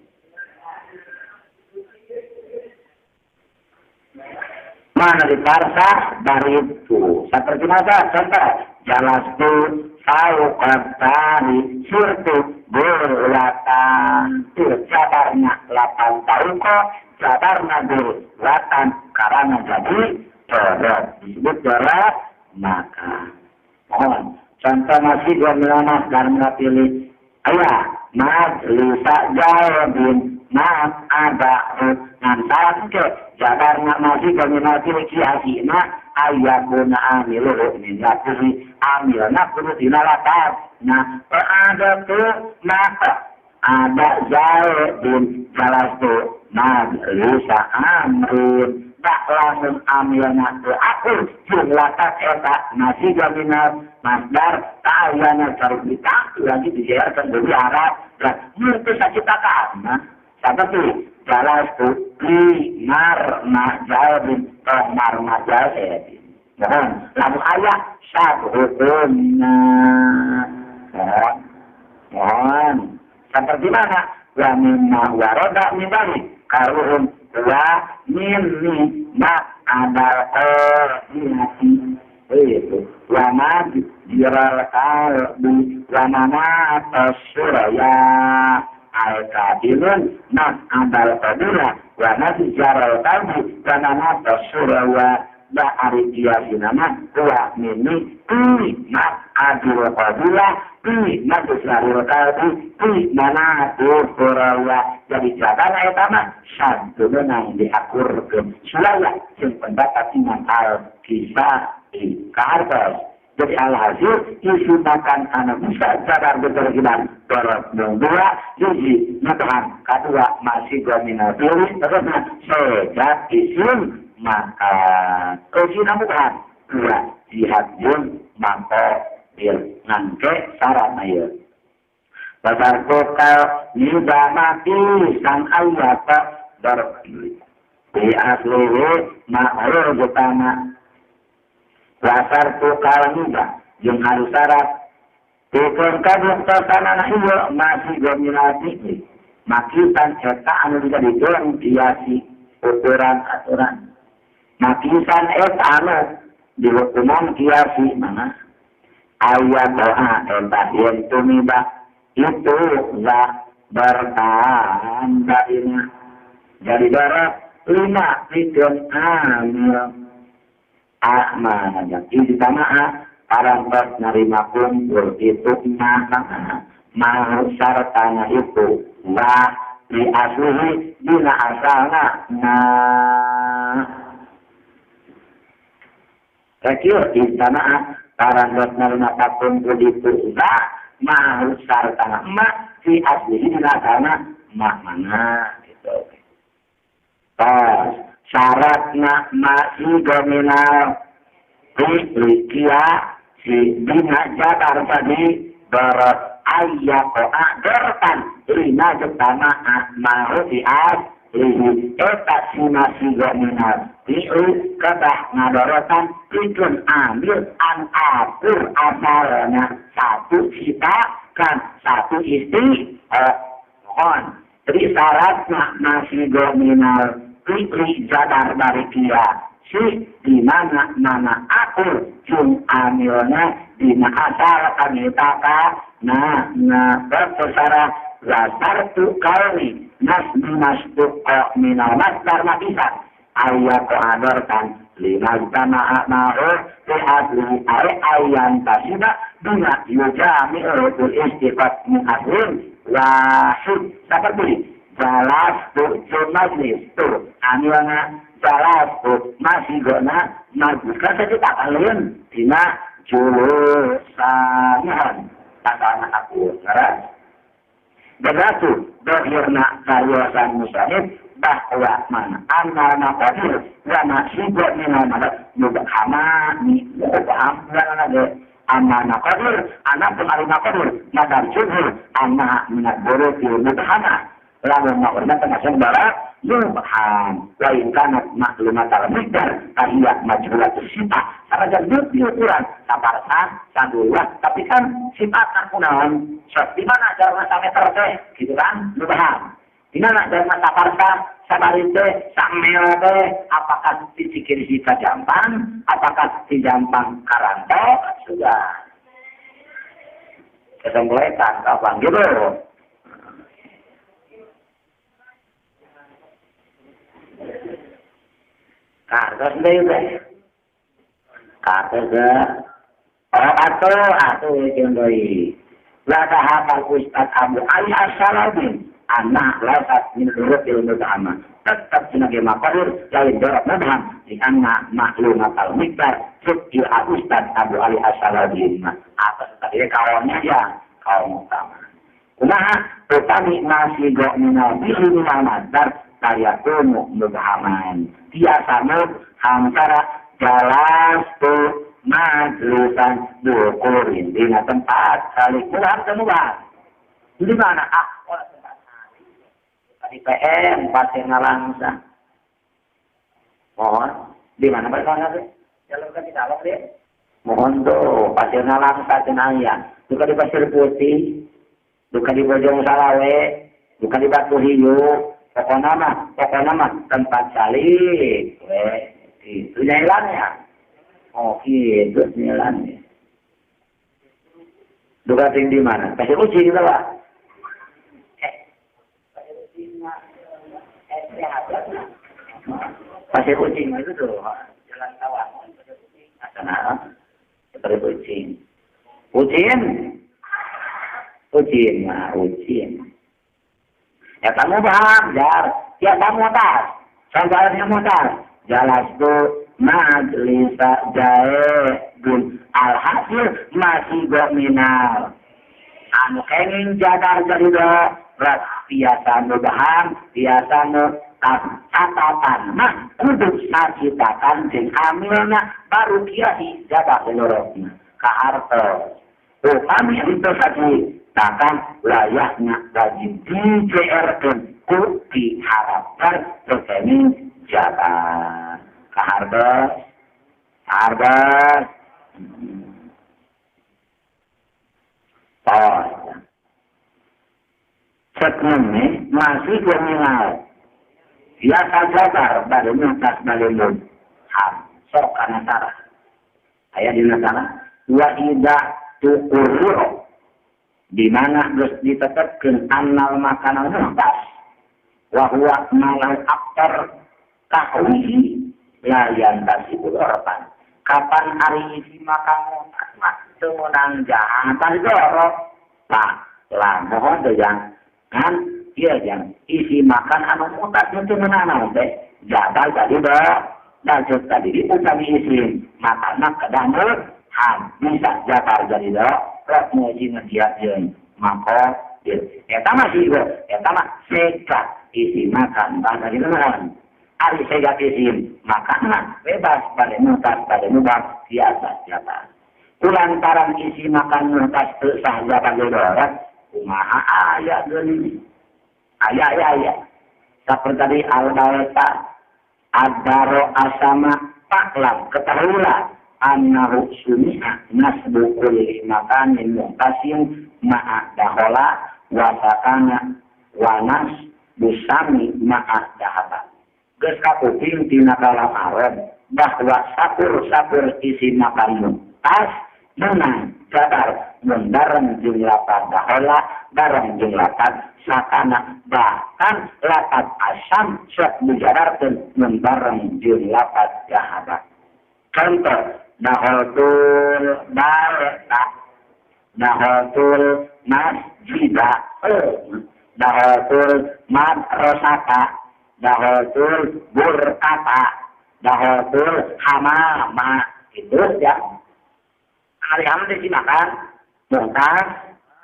Mana di parsah dari itu. Seperti masa contoh jalastu sauqatani surtu burlatan jabarna 8 tahun kok jabarna burlatan karena jadi dorot disebut dorot maka mohon contoh masih dua milanas dan pilih ayah mas lisa jawabin mas ada ngantar ke jabarna masih dominasi kiasina ayakuna amilu min lafzi amilna kudu dina latar. Nah ada tuh maka ada zaidun jalastu majlisa amrun tak langsung amilna ke aku jumlah tak eta masih dominal masdar ta'ayana cari lagi dijelaskan dari Arab dan itu sakit nah seperti jalastu li marma jawabin marma jawabin. Mohon lalu ayat satu hukumnya. Mohon mohon seperti mana wa mimma waroda min bali karuhum wa minni ma adal qiyasi itu wa ma jiral qalbi wa mana tasuraya al-kadirun nas adal qadira wa nasi jaral qalbi wa mana tasuraya ba'ari kiyasinama wa minni ma adil qadira ma tusaril qalbi mana tusuraya. Jadi jabana eta mah satu menang diakurkeun sulaya jeung pendapat Imam Al-Kisai kahartos. Jadi alhasil isu makan anak bisa jabar betul-betul dorot dua juji matahan kedua masih dominal pilih terus sejak isu makan uji namukan dua jihad jun mangko nangke syarat ayo babar kokal nidamati sang ayata berpilih di aslihi ma'rul utama lasar tukal nida jeung harus syarat tukang kabuktosan anak ieu masih dominasi makitan eta anu dijadikeun kiasi ukuran aturan makisan eta anu dihukuman kiasi mana ayat doa eta yen tumiba itu za bertanda ini jadi darah 5 pikeun amil mana jadi ditamaah parantos narima kumpul itu mau sartana itu wa di aslihi dina asalna nah kecil ditamaah parantos narima kumpul itu wa mau sartana ma di aslihi dina asalna ma mana gitu. Pas syaratna masih dominal kia si dina jabar tadi dorot ayyako'a dortan lima jetama mau di aslihi eta si masih dominal diu kedah ngadorotan pikun ambil an akur asalnya satu sita kan satu istri mohon. Jadi syaratna masih dominal pikri jadar dari kia si di mana mana akur jung amilnya di asal kami taka nah nah bersara lasar tu kali nas nas tu minal masdar matisan ayat adorkan lima tama ma'u fi asli ay ayan tasida duna yujami'ul istiqat min aslin wahid seperti jalas tu majlis tu amilna jalas tu masih gona majlis kan saya lain dina julusan pasangan aku ngaran berlaku dohirna karyosan musanif bahwa mana anna qadir wa ma sibut minal madad mubhama ni mubham wa na anna qadir ana pun arina qadir madar jumhur anna minat buruti mubhama lamun ma'urna termasuk bara mubham wa in kanat maklumat al-miqdar ahiyat majhulat sifat sanajan diukuran saparsa sadua tapi kan sifat kunaon di mana jarakna sameter teh gitu kan mubham di mana jarakna saparsa sabari teh samel teh apakah dicikir si Jampang apakah di Jampang Karanto sudah kesembletan kapan gitu. Kartos deui teh. Kartos teh. Oh atuh jeung deui. La tahapal Ustaz Abu Ali As-Salabi anak lasat min hurufil mubhama. Tetap sebagai maqadir lain dorab mubham di anna maklumat al-miqdar sukil Ustaz Abu Ali As-Salabi atas tadi kawannya ya kaum utama. Kumaha utami masih go minal bihi minal madar tayakunu mubhaman. Biasa antara jalas tu majlisan dukurin dina tempat kali mubham teu mubham. Di mana ah olah tempat kali. Di PM pasir ngalangsa. Mohon di mana Pak teh? Jalur kan di Salok deh. Mohon tuh pasir ngalangsa cenah aya. Duka di Pasir Putih, duka di Bojong Salawe, duka di Batu Hiu. Pokoknya mah tempat salik, itu jalan ya. Oh gitu jalan. Duka ting di mana? Pasir Kucing itu pak. Pasir Kucing mah, Pasir Kucing itu tuh jalan Tawangan Pasir Kucing. Asana, Pasir Kucing. Kucing, kucing mah kucing. Ya kamu paham, jar. Ya kamu tas. Sampai mutar. Jalas tu majlisa jae gun alhasil masih gominal. Anu kenging jagar jadi do. Rat biasa nu baham, biasa nu catatan mah kudu sacitakan jeung amilna baru kiai jaga lorokna kahartos. Upami henteu saci takkan layaknya wajib di-JR-keun ku diharapkan terkini jabat kahartos hartos tos cek masih kriminal biasa jabar bade nuntas bade ham sok kana sarah aya dina sarah wa ida tuqurru di mana geus ditetepkeun annal makanan muhtas wa huwa malal aktar kahwihi la yantasibul orban kapan ari isi makan muhtas mah teu meunang jahat dorok lah lah mohon teh jang kan ieu jang isi makan anu muhtas teu meunang naon teh jabal tadi da lanjut tadi utami isi makan kedah ham bisa jabar jadi dorok rek muji ngediat jeung maka eta mah sih eta mah sekat isi makan bahasa kita makan ari sekat isi makan mah bebas bade mutas bade mubah biasa siapa kulantaran isi makan mutas teu sah jabar dorok kumaha aya geuning aya aya aya saperti tadi al-baita adaro asama paklam ketahuilah annahu sumi'a nasbu kulli makanin muhtasin ma'a dahola wa sakana wa nas busami ma'a dahaba. Geus kapuping tina kalam Arab bahwa sakur-sakur isi makan muhtas menang jabar mun bareng jeung lapat dahola bareng jeung lapat sakana bahkan lapat asam sok mujararkeun mun bareng jeung lapat dahaba. Contoh daholtul baleta Dahatul masjida, dahatul madrasata, dahatul burkata, dahatul hamama. Itu ya. Ari hamam isi makan mutas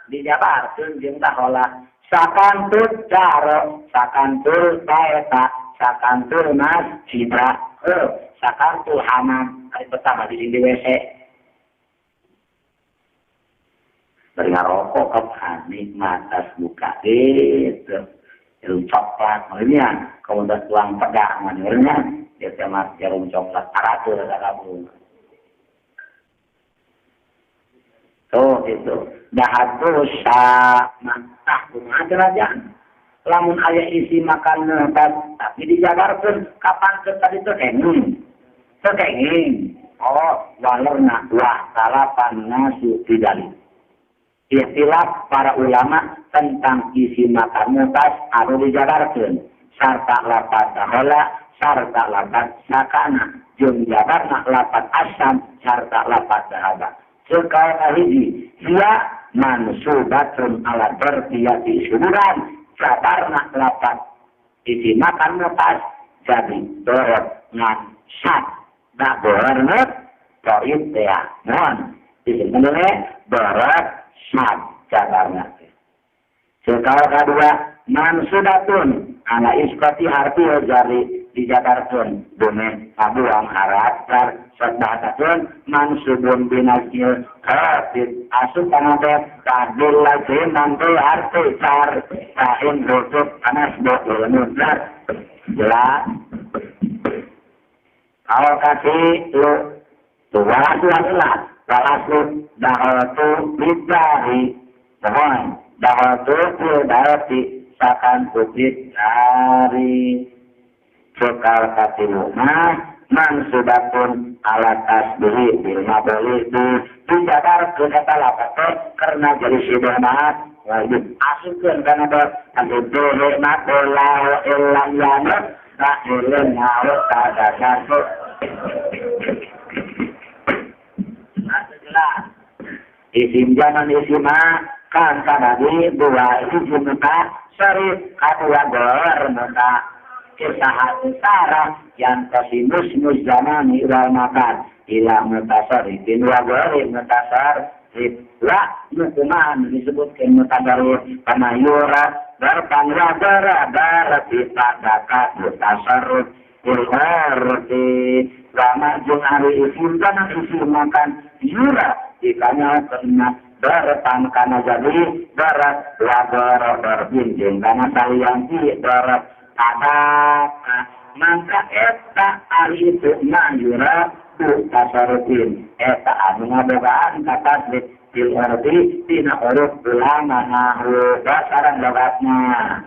dijabarkeun jeung dahola. Sakantul daro, sakantul baeta, sakantul masjida, sakantul hamam. Kali pertama di sini WC. Bari ngarokok kapan nikmat tas buka itu. Jarum coklat, maksudnya kemudian tuang pedang, maksudnya dia sama jarum coklat, taratur kabung. Tuh itu. Dahatul sama tah kumaha kerajaan. Lamun aya isi makan tas tapi dijabarkeun kapan teu tadi teu kenging. Teu kenging. Oh, walerna wa talapan nasu bidali. Ikhtilaf para ulama tentang isi makan mutas anu dijabarkeun sarta lapat dahola sarta lapat sakana jeung jabarna lapat asam sarta lapat dahaba. Sekali hiji dia mansubatun ala bertiyati syukuran jabarna lapat isi makan mutas jadi dorot ngan sat da borot toib teh mohon disebutna dorot sat jabarna. Sekali kedua mansubatun ala isqati harfi jari dijabarkeun bumi kabuang karakter sadbahatun mansubun binazil kafir asup kana tadil lazim mantu arti car ta'in rutub anas bodoh jelas. Kalau kasih lu walasu adalah walasu dahatu lidari mohon dahatu lidari sakan putih dari cekal katilu mah mansubatun ala tasbihi bil mabali dijabarkeun eta lapat teh karena jadi sidah mah wajib asupkeun kana anu dhewe mah la illam yanut la illam hawa tadakatu. Isim jaman isim kan kabagi dua hiji muta sari kadua gor muta usaha utara yang kosimus muzamani wal makan ila mutasarrifin wa ghairi mutasarrif la nukuman disebutkan mutasarrif karena yura darpan wa dara darati padaka mutasarrif ilharti lama jeung ari isim kana isim makan yura dikanya kena darpan kana jadi darat wa dara darbin jeung kana salian darat adaka mangka eta ari itu mayura tu tasarrufin eta anu ngabogaan ka tasrif bil ardi tina huruf ulama nahwu sareng logatna.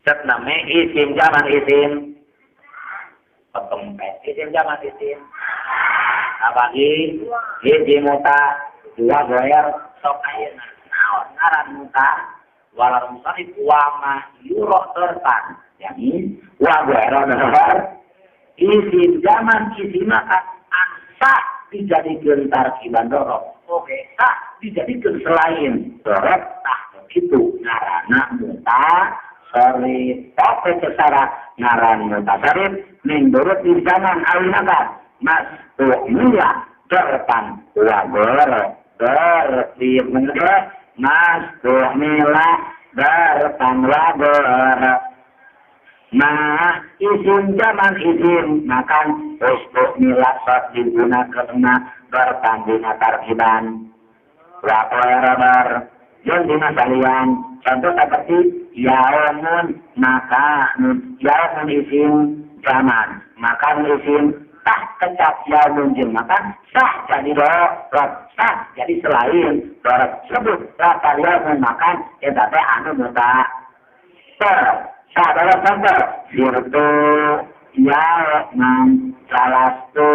Cek name isim jaman isim petempet isim jaman isim apalagi hiji muta dua goyer sok ayeuna naon ngaran muta walau musarif wa ma yuro terpan yakni wa goyer isim jaman isim maka angsa dijadikeun tarkiban dorok oke sah dijadikeun selain dorok tah kitu ngaranna muta sorry, tapi secara ngaran mutasarif menurut di zaman alinakan mas tu'mila derpan wa gor berarti menurut mas tu'mila derpan wa gor nah isim zaman isim makan ustu'mila sok digunakan derpan dina tarkiban wa gor jeung dina salian contoh seperti yaumun maka yaumun isim zaman makan isim tah kecap yaumun jeung makan sah jadi dorot sah jadi selain dorot sebut latar yaumun makan eta teh anu muta sah dorot contoh sirtu yauman salastu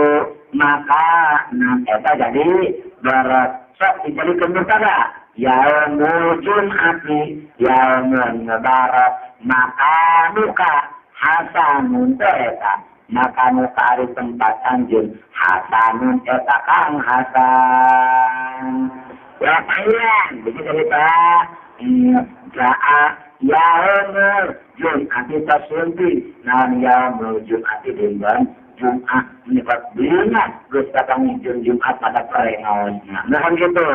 maka nah eta jadi barat sok dijadikeun mubtada yaumul jum'ati yaumun mubarak maka muka hasanun eta maka muka ari tempat anjeun hasanun eta kang hasan ya kalian begitu cerita jaa yaumul jum'ati tasunti naon yaumul jum'ati dinten Jumat menyebab bingat geus datang Jumat pada parengaosna. Nah kan gitu.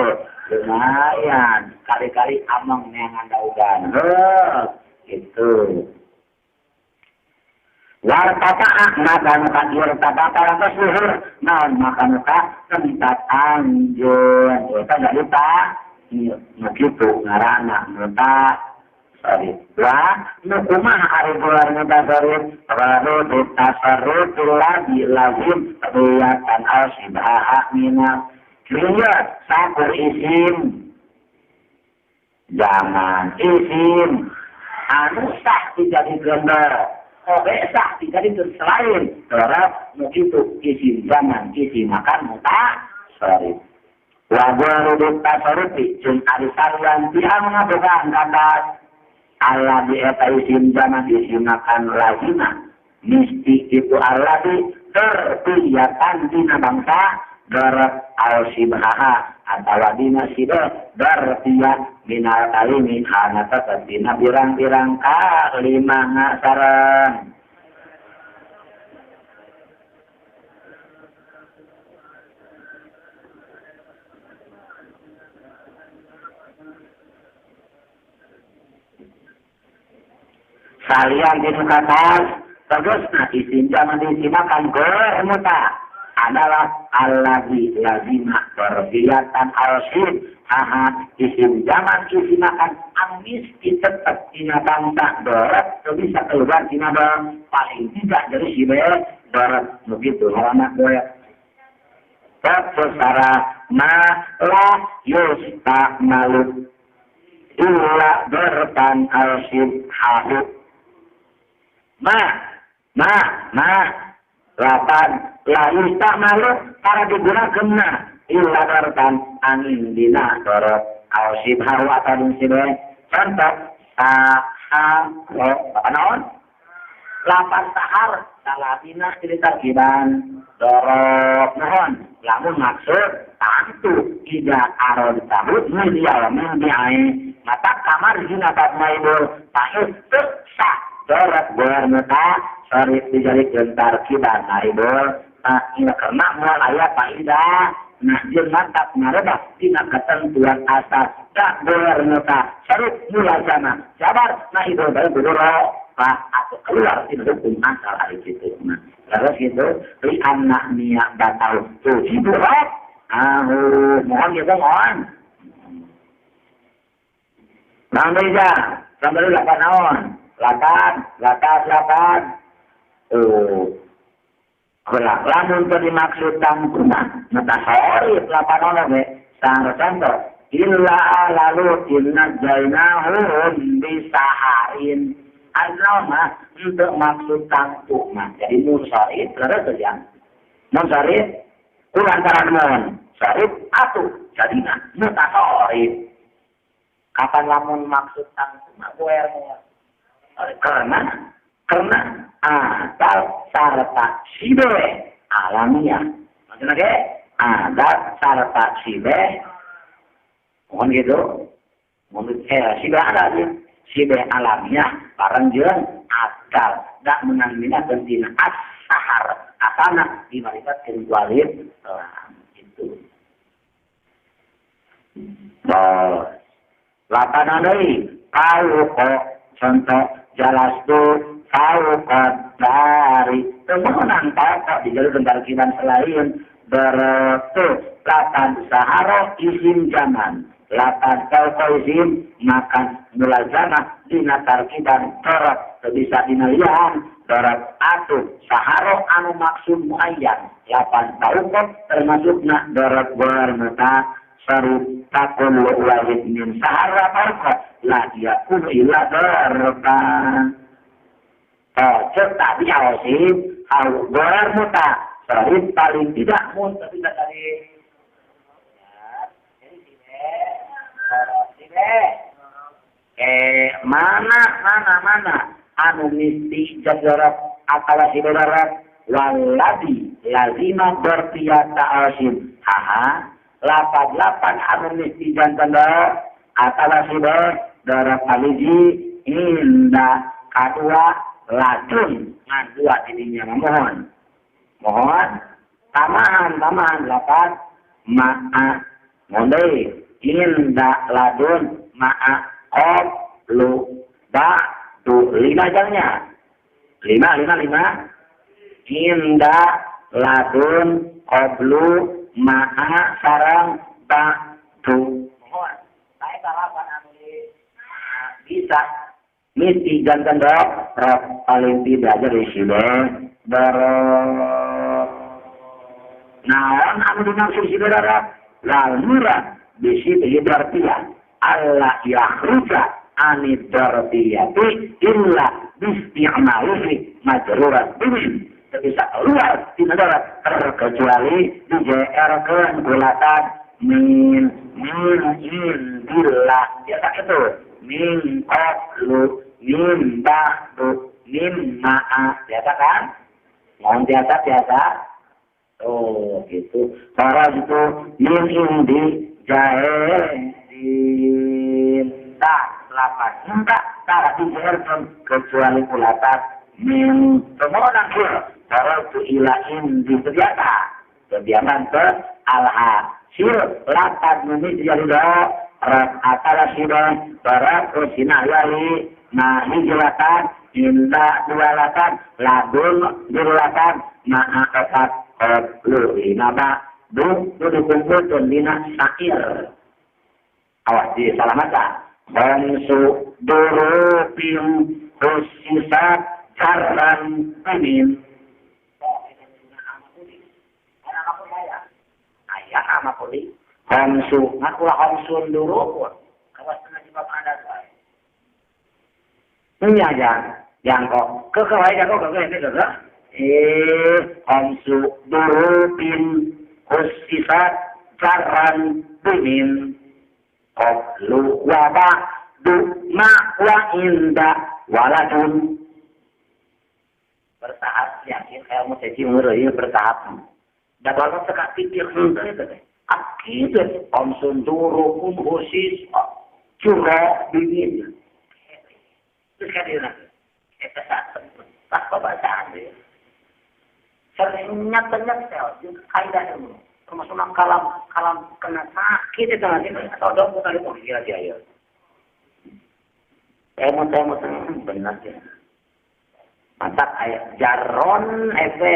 Lumayan kali-kali amang neangan daugan. Heuh, gitu. Wartata'a maka muka wartata'a lantas luhur naon maka muka tempat anjeun. Eta jadi tak nu kitu ngaranna nu tak sorry. Wah, nu kumaha ari bulan mutasarrif baru tasarruf lagi lazim riyatan al-sibaha minal riyat sakur isim jangan isim anu sah dijadikeun oge sah dijadikeun selain dorab nu kitu isim zaman isim makan mutasarrif wa baru tasarrufi jeung ari saluran ti anu ngabogaan kata Allah di eta isim zaman isimakan lazima misti itu Allah di terpiliatan dina bangsa darab al-sibhaha atau dina sibe dartiya minal kalimi hanata dina pirang-pirang kalima ngasaran salian dinu katas tegasna isim zaman disimakan goer muta adalah alladzi lazima berbiatan al-sib aha isim zaman disimakan amis tetep dina bangsa berat bisa keluar dina paling tidak dari sibe berat begitu anak goer secara ma la yusta'malu illa bertan al-sib hahu ma ma ma lapan la yusta'malu para digunakeun illa dartan angin dina dorot al sibharu atau sibe contoh saharo apa naon lapan sahar salabina cerita kiban dorot naon lamun maksud tantu ida aron tahut min yaumin bi'ai mata kamar dina maibul ta'is sah dorot goer muta sorry dijadikeun tarkiban maibul ina karena moal aya faedah nah jeung mantap ngarebah tina ketentuan asas tak goer muta sorry mulazama sabar nah itu bae bodoro atau keluar tina hukum asal ari kitu mah terus gitu li anna niya batal tujiburat ahu mohon gitu mohon Bang Reza sampai dulu naon lapan, latas, lapan. Oh. Kelak lamun teu dimaksud tangtuna, mutasarrif lapan ono ge. Sang contoh, illa lalu inna jainahum bisaharin. Asal mah untuk maksud tangtuna. Jadi munsharif leres ya. Munsharif kulantaran mun, sarif atuh jadina mutasarrif. Kapan lamun maksud tangtuna goer moal. Karena asal sarta sibe alamiah. Maksudnya ke? Asal sarta sibe mohon gitu. Mohon sibe ada aja. Sibe alamiah bareng jeung akal dak menang mina tina as-sahar. Asana dimarifatkeun walid itu. Bos. Lapanan deui kau contoh jalastu fauqad dari temenang tak di jalur pentarkiban selain bertu lapan sahara isim zaman lapan fauqa isim makan mulazamah dina tarkiban torot bisa dina lian torot atuh sahara anu maksud muayyan lapan fauqa termasukna dorot bermata saru takun wahid min sahara fauqa la yakunu illa darban cek tadi awasim au bermuta Tapi paling tidak mun tidak tadi. Mana mana mana anu misti jadorab atau sidodarab waladi lazima bertiata asim haha lapan anu misti jantan dorab atau sidodorab aliji indah kadua ladun ngan dua dirinya mohon mohon tamahan lapan ma'a mondai indah ladun ma'a lu ba du lima jangnya lima inda ladun qoblu ma'a sarang ba du mohon bae balapan anu bisa mesti jantan rob paling tidak jadi sida darab naon anu dimaksud sida darab lal murad bisi berarti Allah yakhruja anid darbiyati illa bisti'malihi majrurat bimin bisa keluar di darat terkecuali di JR-keun gulatan min min indillah ya tak itu min qablu min ba'du min ma'a biasa kan mohon biasa oh gitu cara itu min indi jae tak lapan enggak tak dijerkan kecuali kulatan min permohonan cara itu ila indi biasa kebiasaan ke alhasil lapan mumi jadi do atala sudah barat usina wali nah hijratan inda dua lapan ladun dua lapan ma'a opat lu lima ba du dikumpulkan dina sair awas di salah mata bangsu durupim khususat jaran amin ayah ama puli bangsu ngakulah bangsun durupun awas tengah jebab ada ini aja yang kok kekeh aja kok kekeh ini kekeh bangsu durupim khususat jaran amin qablu wa ba'du ma wa inda waladun bertahap yakin kayak mau jadi umur ini bertahap dan kalau sekak pikir itu akibat omsun durukum khusis curah dingin terus kan dia itu saat pas pembacaan dia seringnya banyak sel kaidah ilmu termasuk kalam kena sakit itu nanti atau dong bukan itu kira kira ya. Emot benar ya. Mantap ayat jaron efe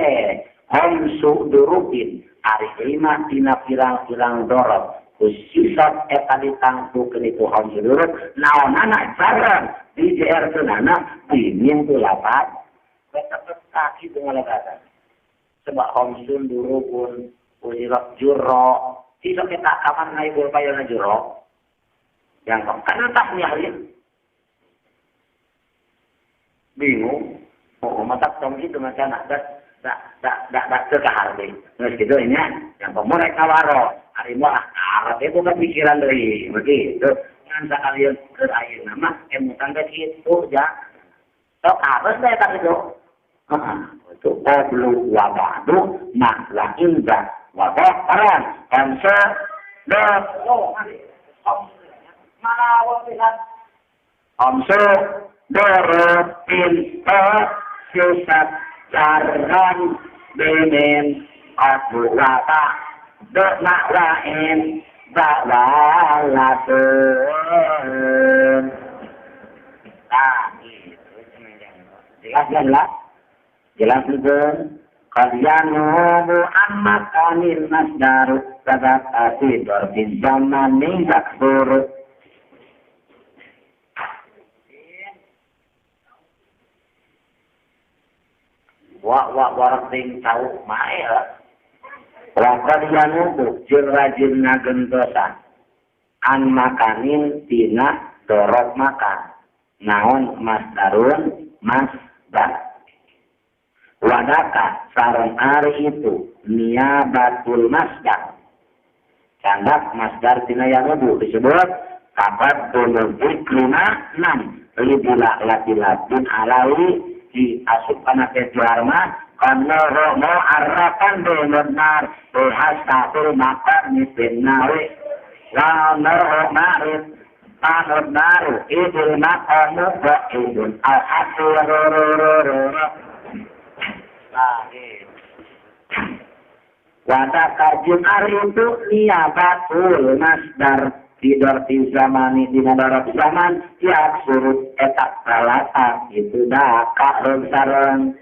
homsu durupin ari lima tina pirang-pirang dorot khususat eta ditangtukeun itu homsu durup naonana jaron di JR tunana dingin tu lapat tetep kaki dengan lekatan sebab homsun durupun usirat juro, tidak kita kapan naik berpayana juro, yang kan entah nih bingung, oh mata tong itu macam nak dak kekahar deh, terus gitu ini, yang mereka waro, hari mau Arab itu kan pikiran dari begitu, kan sekalian ke air nama, emutan ke itu ya, sok harus deh tak itu, itu qablu wa ba'du ma wa inda wa ba'ran kamsa da amsa darapin susat caran benen abu wata do ma'lain ba'lalatun. Nah, jelas jelas jelas itu. Qad yanubu amma kanil masdaru sabat asidor bin zamani yakfur. Wa wa warting tau mae wa qad yanubu jin rajin ngagentosan an makanin tina dorok makan naon masdarun masdar. Wadaka sareng ari itu niabatul masdar. Candak masdar tina yanubu disebut kabat dulu zikrina 6 libila lati-latin alawi di asup kana kejuarma kana romo arrakan benar hasatul makan nipinawi la narho marit naru idul maqamu wa idul al-hasururururu wadaka jum'ar itu niabatul masdar tidor di zamani dina dorot zaman tiap surut etak balata itu daka sareng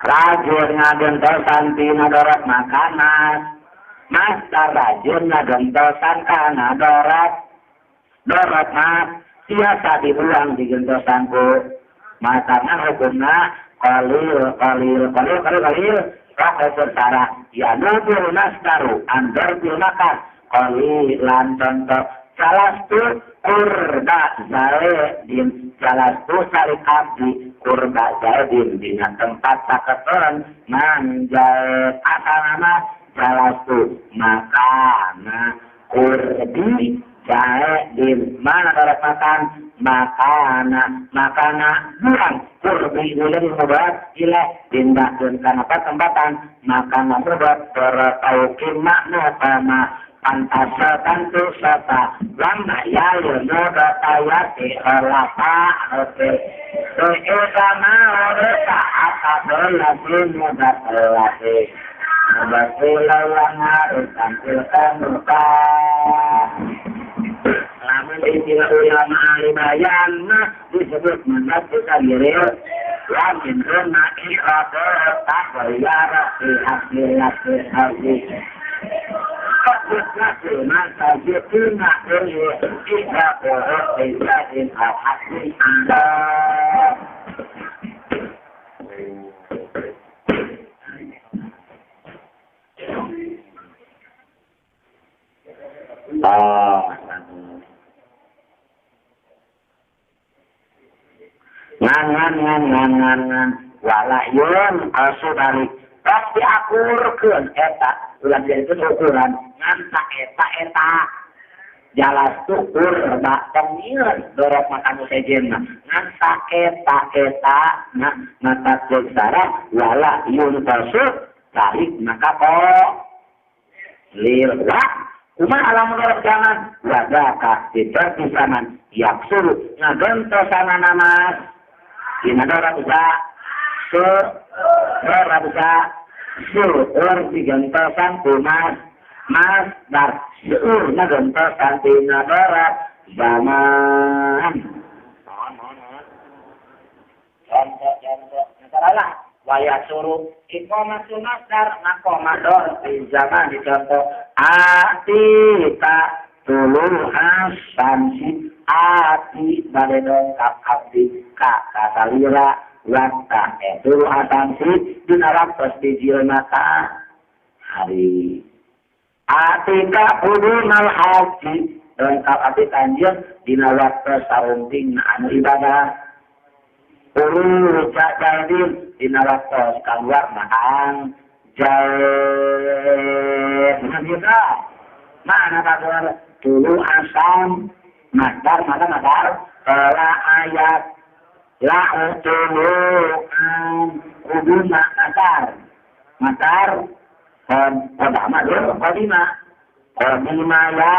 rajin ngagentosan tina dorot makanan masdar rajin ngagentosan kana dorot dorot mah biasa dibuang digentosan ku makanan hukumna qalil qalil qalil qalil qalil rafa sara ya nubul masdaru andar bil makan qalilan contoh jalastu kurba zaidin jalastu salik abdi kurba zaidin dina tempat saketon manjal asalna jalastu makana kurbi zaidin mana dorot makan makana makana buang kurbi ulun mubat ilah tindakkeun kana patempatan makana mubat bertaukin makna kama antasa tantu sata lama yalu noda tayati relata oke sama oreta apa belasi noda telasi noda telawang harus tampilkan muka lamun istilah ulama ahli bayan mah disebut manat kagirir lamin rema irada takwayara fi hasilati hazi ngan ngan ngan ngan ngan ngan wala yun asu balik pasti akurkeun eta ulah dijadikeun ukuran ngan tak eta eta jalas tukur bak tengil dorok makan sejenna ngan tak eta eta nah mata sara wala yun asu balik maka kok lil wa kumaha lamun dorok jangan wadaka tidak zaman yaksuru ngagentosanana mas dina dorok bisa su dorok bisa suur digentosan ku mas masdar suur ngagentosan dina dorok zaman contoh lah waya suruh iqamatul masdar maqama dor di zaman dicontoh atika tulu hasansi ati bade dongkap abdi ka kasalira wakta tulu hasansi dina waktos dijilma ka hari atika udunal haji dongkap abdi kanjeng dina waktos sarunting anu ibadah ulu jadin dina waktos kaluar makan jaid kita mana kaluar tulu asam masdar mana masdar kala ayat la tulu am kuduna masdar masdar qadama qadima qadima ya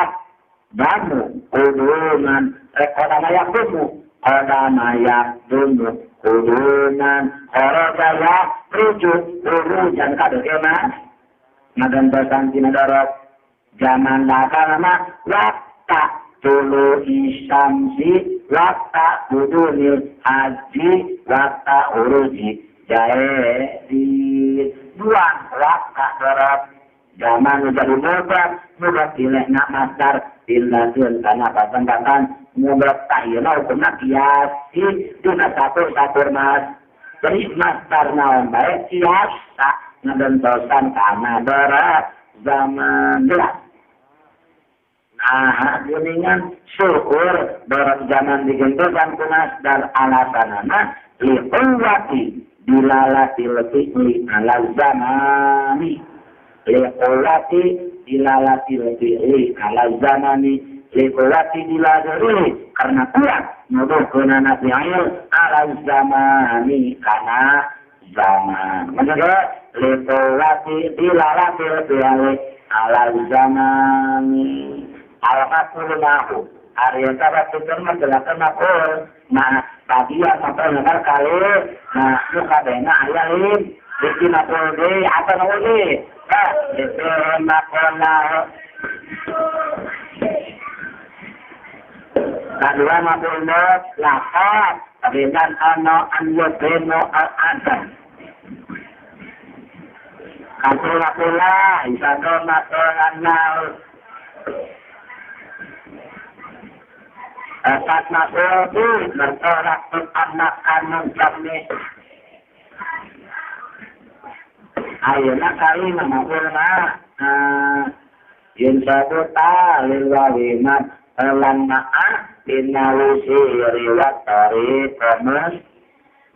damu kudunan qadama yakumu qadama yakumu kudunan kharaja ya rujuk urujan kadoge mas ngagentosan tina dorok zaman dakana mah wakta tulu isamsi wakta kudunil haji wakta uruji jae di buang wakta dorok zaman jadi mubrak mubrak dilehna masdar dilakeun kana patempatan mubrak ta'yana hukumna kiasi dina satu mas Jadi masdar naon bae tiasa ngabentosan kana dorab zaman jelas. Nah, kuningan syukur dorab zaman digentosan ku masdar alasanana liquwati dilalati fi'li ala zamani. Liquwati dilalati fi'li ala zamani. Liquwati dilalati karena kurang nuduhkeunana fi'il ala zamani kana zaman. Maksudnya liquwati dilalati fi'li ala zamani. Al-maf'ul lahu ari eta tutur menjelaskan maf'ul nah tadi yang maf'ul ngar kali nah nu kabehna aya lim bukti maf'ul deui atau nu deui nah itu maf'ul lahu kadua maf'ul mutlaq dengan ana an yudino al-adam kadua maf'ul la isado maf'ul lahu Esat maf'ul bertolak anak anu jami. Ayeuna kali maf'ul ma yen satu ta lil wawimat lan ma'a dina wisiri wa tariqamus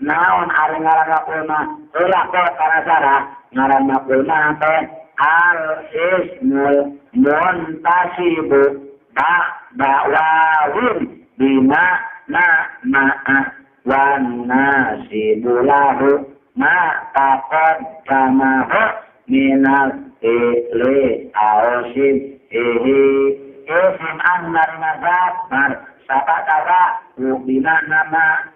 naon ari ngaran maf'ul ma ulah kok kana sarah ngaran maf'ul ma teh al ismul muntasibu ba bawawin bima na ma'a wa nasibulahu ma taqaddamahu minal fi'li ausim ihi isim annar mazabar sabatawa bima nama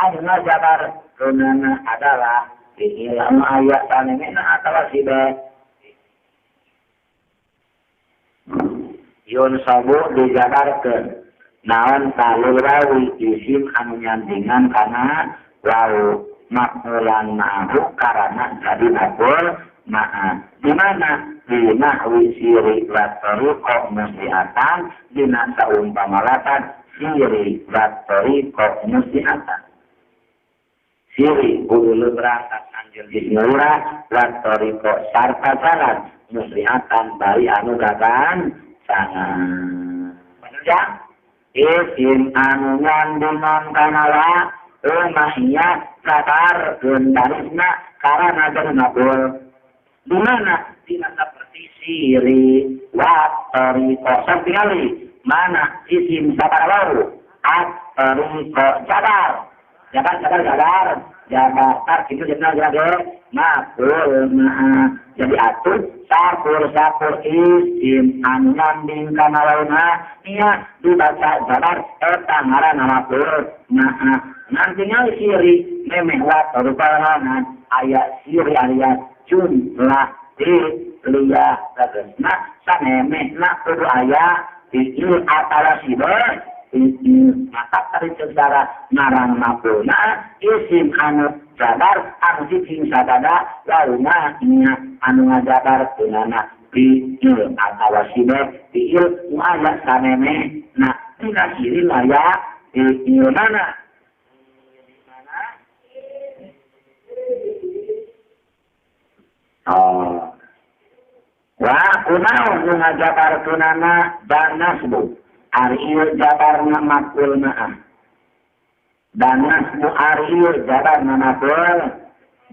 aina jabar kunana adalah fi'il ayat tanemena atawa sibe yun sabu dijabarkeun naon talul wawi isim anu nyandingan kana wawu maf'ulan ma'hu karana jadi maf'ul ma'a di mana dina wisiri wa tariqo musliatan dina saumpama latan siri wa tariqo musliatan siri kudu berangkat anjeun geus ngurah wa tariqo sarta jalan musliatan bari anu gagan sangat. Ya, isim anu nyandingan kana wa mahia kabar gendarisna karana jadi maf'ul. Di mana? Dina seperti siri wa tariqo sekali. Mana isim sabar wawu at tariqo jabar. Jabar jabar jabar jabar gitu jadi jadi maf'ul ma'a. Jadi atur sakur sakur isim anu nyanding kana wauna nya dibaca jabar eta ngaranna maf'ul ma'a. Nantinya siri memeh wa rupana aya siri aya jumlah di liya tegasna sanemehna kudu aya fi'il atawa sibe fi'il maka tari secara ngaran maf'ulna isim anu jabar anu sing sadada launa nya anu ngajabar kunana fi'il atawa sibe fi'il nu aya sanemehna dina siri aya fi'il mana. Oh. Wa kunaon nu ngajabar kunana dan nasbu. Ari ieu jabarna maf'ul ma'ah. Dan nasbu ari ieu jabarna maf'ul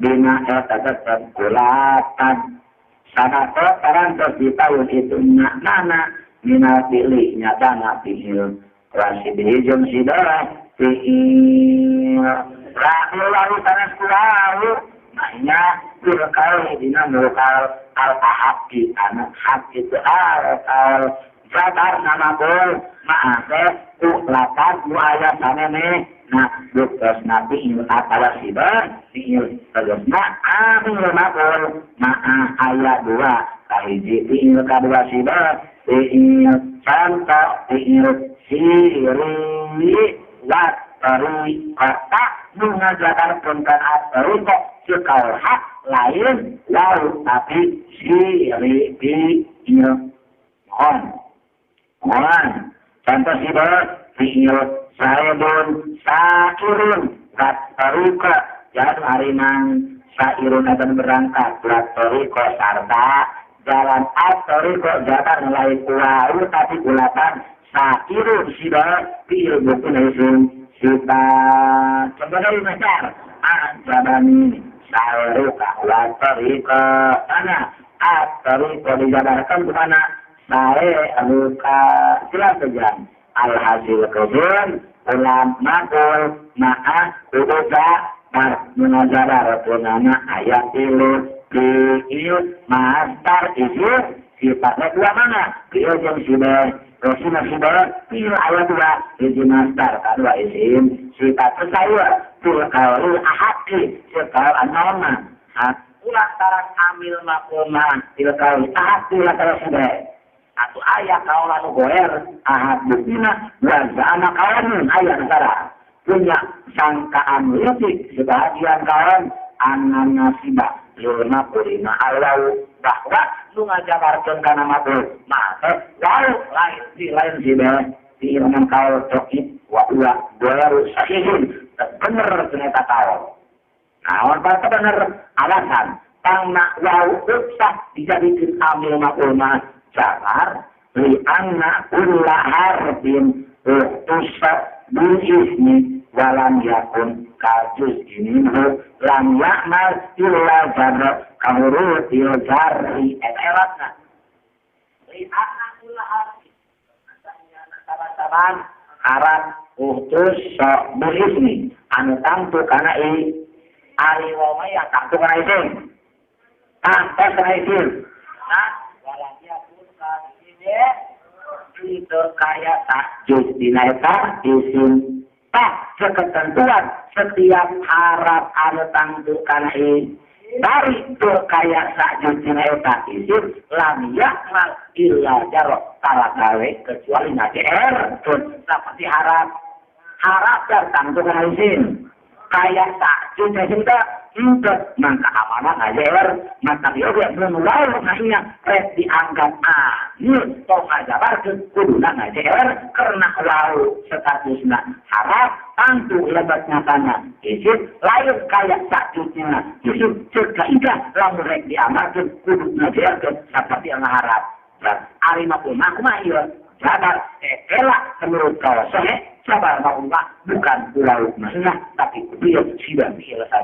bima eta tetep kulatan. Sanato parantos ditaun itu maknana minal fi'li nyatana fi'il. Rasibihi jeung sidara fi'il. Rahul lalu sanes kulau. Maknya bilkal dina mulkal al-ahaqi anu hak itu al-kal jabar nama bol ma'ase ku lapan nu aya sanene nah buktos nabi il atawa siba fi'il tegasna amil maf'ul ma'a aya dua kahiji fi'il kadua siba fi'il contoh fi'il siri wa tariqata nu ngajabarkeun kana tariqah cekal hak lain lalu tapi siri fi'il mohon mohon contoh siba fi'il saibun sakirun Wat tariqo jalan harimang sairun akan berangkat wat tariqo sarta jalan at-tariqo jalan mulai kuau tapi ulatan sairun sida fi'il bukun isim sifat contoh dari masar ajabani sairuka wa tariqo mana at-tariqo dijabarkan kemana sairuka jelas saja alhasil kejun ulam makul ma'a uda bar munazarar punana ayat ilu fi'il masdar isim sifatnya dua mana fi'il jeung sibah rosina sibah fi'il ayat dua hiji masdar kadua isim sifat saya fil qaulil ahaqi sifat anona ulah tarak amil makul fil qaulil ahaqi ulah tarak sibah atau ayat kaulan goer ahad buktina wa za'ana kawanun ayat antara punya sangkaan lebih sebagian kawan anan nasibah lima pulima alau bahwa nu ngajabarkeun kana mabul mah wau lain di lain sibah di ilman kaul toib wa uwa goeru sahihun bener ternyata kaul naon bata bener alasan tangna wau usah dijadikeun amil mabul mah jabar li anna kulla harfin utusat bil ismi walam yakun kajuz ini lam ya'mal illa jarra kahurutil jarri eratna li anna kulla harfin saban-saban harap utusat bil ismi anu tangtu kana i ari wa ya tangtu kana isim tangtu kana isim nah walam yakun itu kaya takjud dina eta isim tak seketentuan setiap harap anu tangtu kana i dari itu kaya takjud dina eta isim lam yakmal illa jarok tara gawe kecuali ngajer seperti harap harap dan tangtu kana isim kaya takjud isim teh untuk mangka amanah ngajer maka dia mun wae nanya rek dianggap amil tong ngajabarkeun kuduna ngajer karena wau statusna harap tangtu lebatna kana isim lain kaya sakjutna isim ceuk kaidah lamun rek diamalkeun kudu ngajerkeun saperti harap ari mah kumaha ieu jabar elak menurut kaul sahih sabar maullah bukan pulau mahna tapi dia sudah biasa.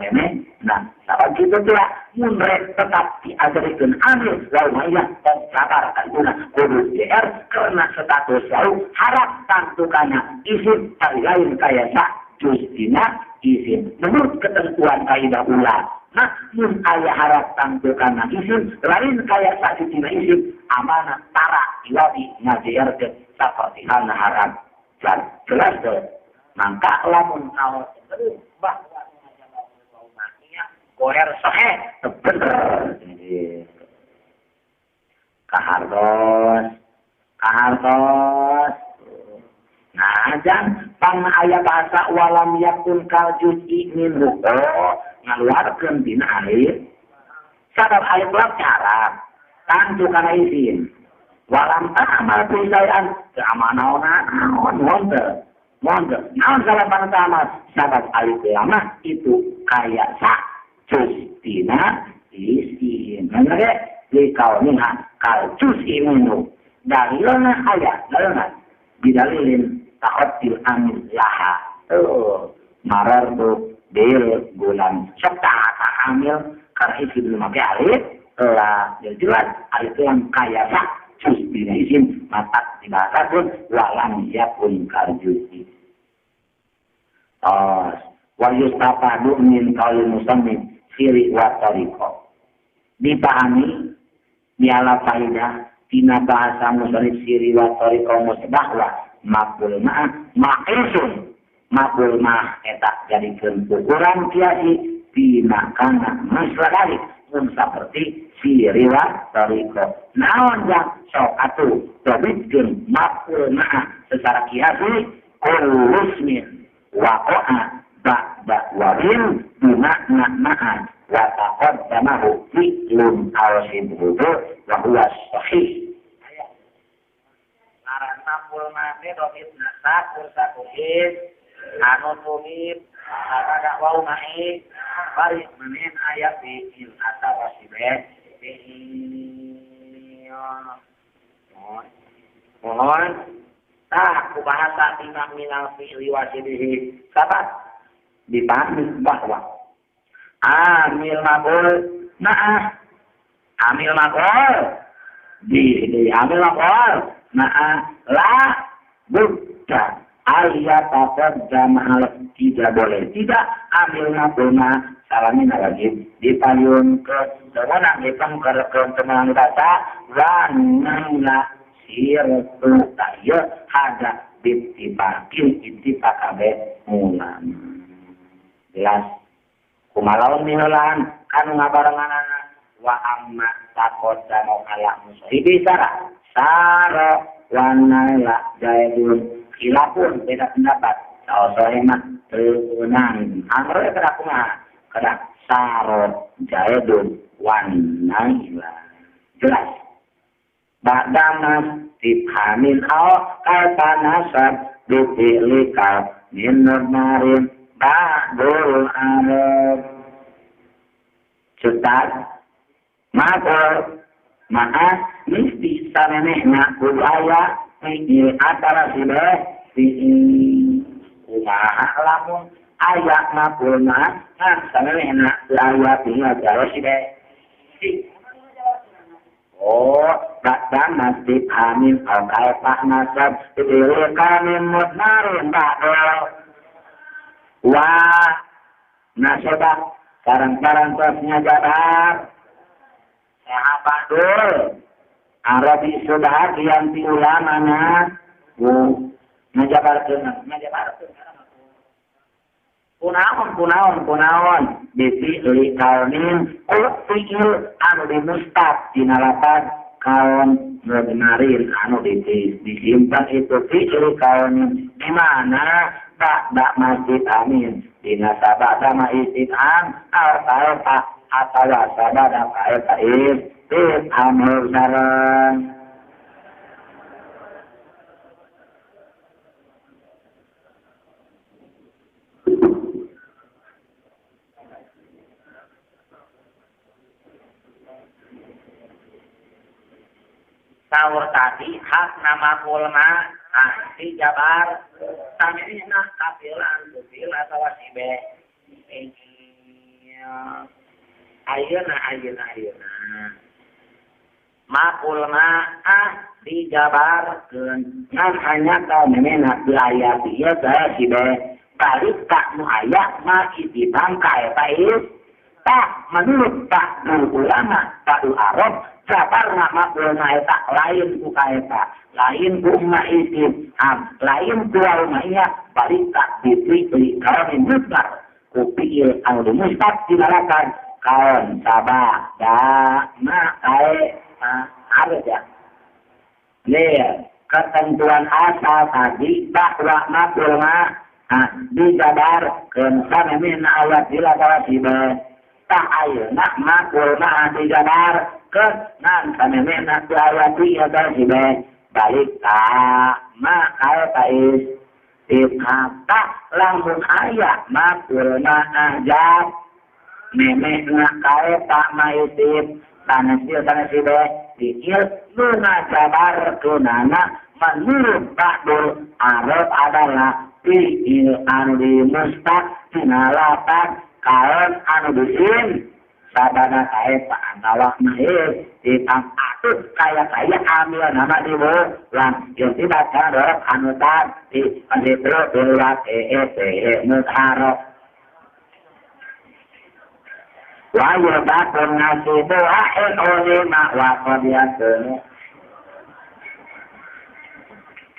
Nah, sabar kita telah munrek tetap diajarkan amil lalu mahna dan sabar kanduna kudu JR karena status lalu harap tangtukannya isim tapi lain kaya sak justina isim menurut ketentuan kaidah ulah. Nah, mun aya harap tangtukanna isim lain kaya sak justina isim amanah tara iwadi ngajarkeun saperti halna harap. Jelas tuh, maka lamun awal cenderung bahwa mengajarkan goer sahih bener. Kahartos, kahartos. Nah, jangan pang aya bahasa walam yakun kal juz'i minhu. Oh, ngaluarkeun dina alif. Sabab alif lam harap tangtu kana isim. Walam ta'amal bisai'an teu amanah naon wonten wonten naon salapan ta'amal sabab alif lam itu kaya sa juz dina isim bener ge li kauniha kal juz'i minhu dalilna aya dalilna bidalilin ta'addil amil laha oh marartu bil gulam sok ta'amil karena isim make alif la jelas alif lam kaya sa juz dina isim matak dibahasakeun walam yakun kal juz'i. Tos wa yustafadu min qaulil musannif siri wa tariqo. Dipahami miala faidah dina bahasa musannif siri wa tariqo musbahwa maqul ma'a ma'isun maqul ma eta jadikeun ukuran kiasi dina kana maslahalik mun saperti siri wa tariqo. Naon jang sok atuh dobitkeun maqul ma'a secara kiasi kullu ismin waqa'a ba'da wawin bimakna ma'a wa taqaddamahu fi'lun aw sibhu wa huwa sahih. Ngaran maqul ma teh dobitna sakur sakuhis anu tumib Sabada wau ma'i bari menin ayat fi'il atawa si be fi'il. Mohon tah ku bahasa imam minal fi'li wasibihi sabab dipahami bahwa amil maf'ul ma'ah amil maf'ul di amil maf'ul ma'ah la budda aliyah taqaddama al tidak boleh tidak amil maf'ul ma salamin lagi dipayun ke sewenang dipengker ke teman kata wanna sirtu tayo hada bitibakil ittifaqabe ulama jelas kumalaun mihelan kanu ngabarenganana wa amma taqaddama ala musahibi sara sara wana la jaidun khilafun beda pendapat saosoe mah teunang amre kada kumaha kada saro jaidun wana ila jelas ba'da istifhamin au kaifa nasab bi fi'lika min marin ba'dul arab cetak maka maka mesti sanenehna kudu aya fi'il antara si be fi'il kumaha lamun aya maf'ul ma ngan sanenehna aya fi'il antara si be. Oh, ba'da istifhamin au kaifa nasab bi fi'lika min mudmarin ba'dul wa nasabah barang-barang tosnya jabar sahabatul Arabi sebahagian ti ulamana bu ngajabarkeun ngajabarkeun kunaon kunaon kunaon bifi'li kaunin fi'il anu dimustaq dina lapad kaun mudmarin anu disimpan itu fi'il kaunin di mana ba'da masjid amin dina sabada ma istifham au kaifa atawa sabada kaifa istifham sareng sahur tadi hak nama pulma ahli jabar samina kafilan tufil atawa sibe ayeuna ayeuna ayeuna maqulna ah dijabarkeun ngan hanya ka memena di ayat ieu teh sibe balik ka nu aya ma itibang ka eta ieu tak menurut tak ulama tak Arab jabar nama ulama eta lain ku kaeta lain ku ma istifham lain ku almaiya balik ka dipilih kalau mudbar ku fi'il anu mustaq dinalakan kaon sabah da ma kae ma harus ya nih ketentuan asal tadi bahwa maf'ul ma dijabar keun min awat bila kawasibe tak ayeuna maf'ul ma dijabar ke nan samemena ku ayat ieu teh sibe balik ka ma kae tais dikata lamun aya maf'ul ma ajab memehna kae tak ma isib sanes ieu sanes sibe fi'il nu ngajabarkeunana menurut ba'dul Arab adalah fi'il anu dimustaq dina lapad kaon anu disim sabana kae pak antawah mahir ditang atut kaya-kaya amil nama dibulang yang tidak dorok anu tadi anditro dulak e mutharok wa yubakun nasibu ha'in ulima wa qadiyatun.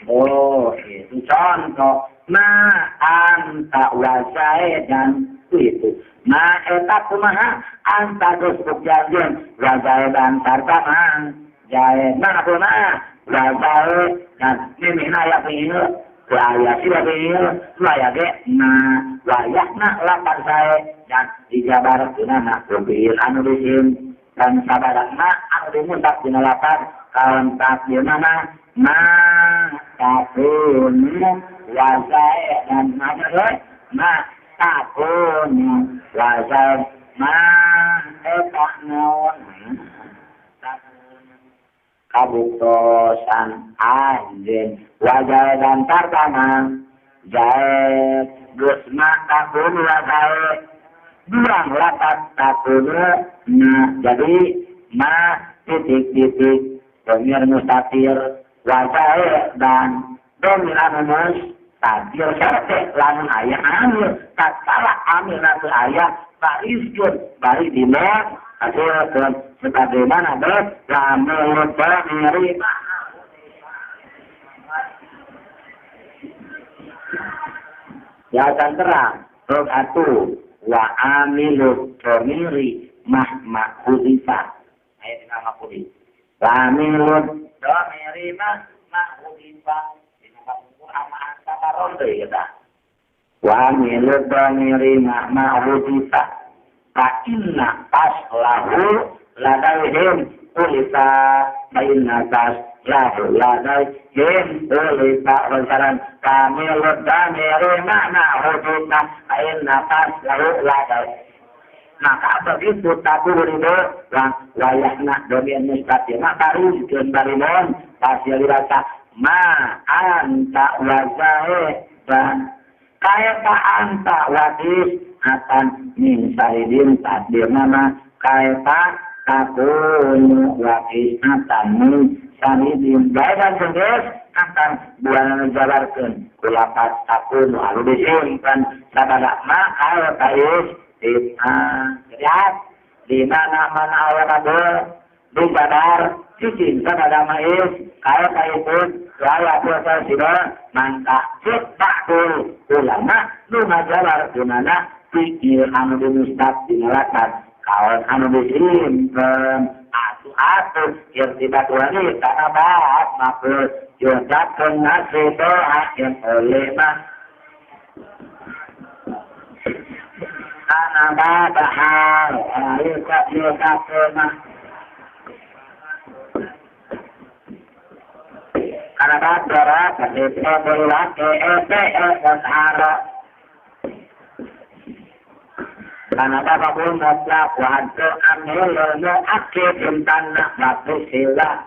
Oh, itu contoh ma anta wa zaidan itu ma eta kumaha anta geus buktian wa zaidan sarta ma jae ma kumaha wa zaidan mimina aya fi'il wa aya sila fi'il wa aya ge ma wa yahna lapan sae dan dijabarkeunana ku fi'il anu disim dan sabadak ma anu dimuntak dina lapan kaon takdirna ma takunu wa zaidan ma ma takunu wa zaid ma eta naon kabuktosan anjeun wa zaidan tartama zaid geus ma takunu wa zaid buang lapat takunu nah jadi ma titik-titik domir mustatir wa zaid dan domir anu mustatir sate lamun aya amil tatkala amil teu aya bariskeun bari dina hasilkeun sebagaimana bet lamun domiri ya akan terang atuh wa amilu domiri mahma hudifa ayat nama hudif wa amilu domiri mahma hudifa dina kapungkur ama anta karon deui eta wa amilu domiri mahma hudifa fa inna taslahu ladaihim ulita fa inna taslahu ladaihim ulita lantaran kami domiri mahma hudifa fa inna taslahu ladaihim maka begitu tabur itu lang wayahna domir mustatir maka bariskeun barimon pasti dirasa ma anta wa zaidan kaya ta anta wadis akan min sahidin takdir nama kaya ta takunu wadis akan min sahidin zaidan geus akan buana jabarkeun kulapat takunu anu disimpan sabada ma kaya ta lihat di mana-mana awal kabul disadar cicing sabada mais kaya kaipun laya puasa sida mangka ciptakul ulama nu ngajalar gunana pikir anu dimustad dinalakan kawan anu disimpen atuh-atuh irtibat wanita kabat mabul yudakun nasi doa yang oleh mah ana babahal yuka yuka mah kana badara kadete bolake ete hara kana babul mutlaq wa adu amil muakkid intanna batu sila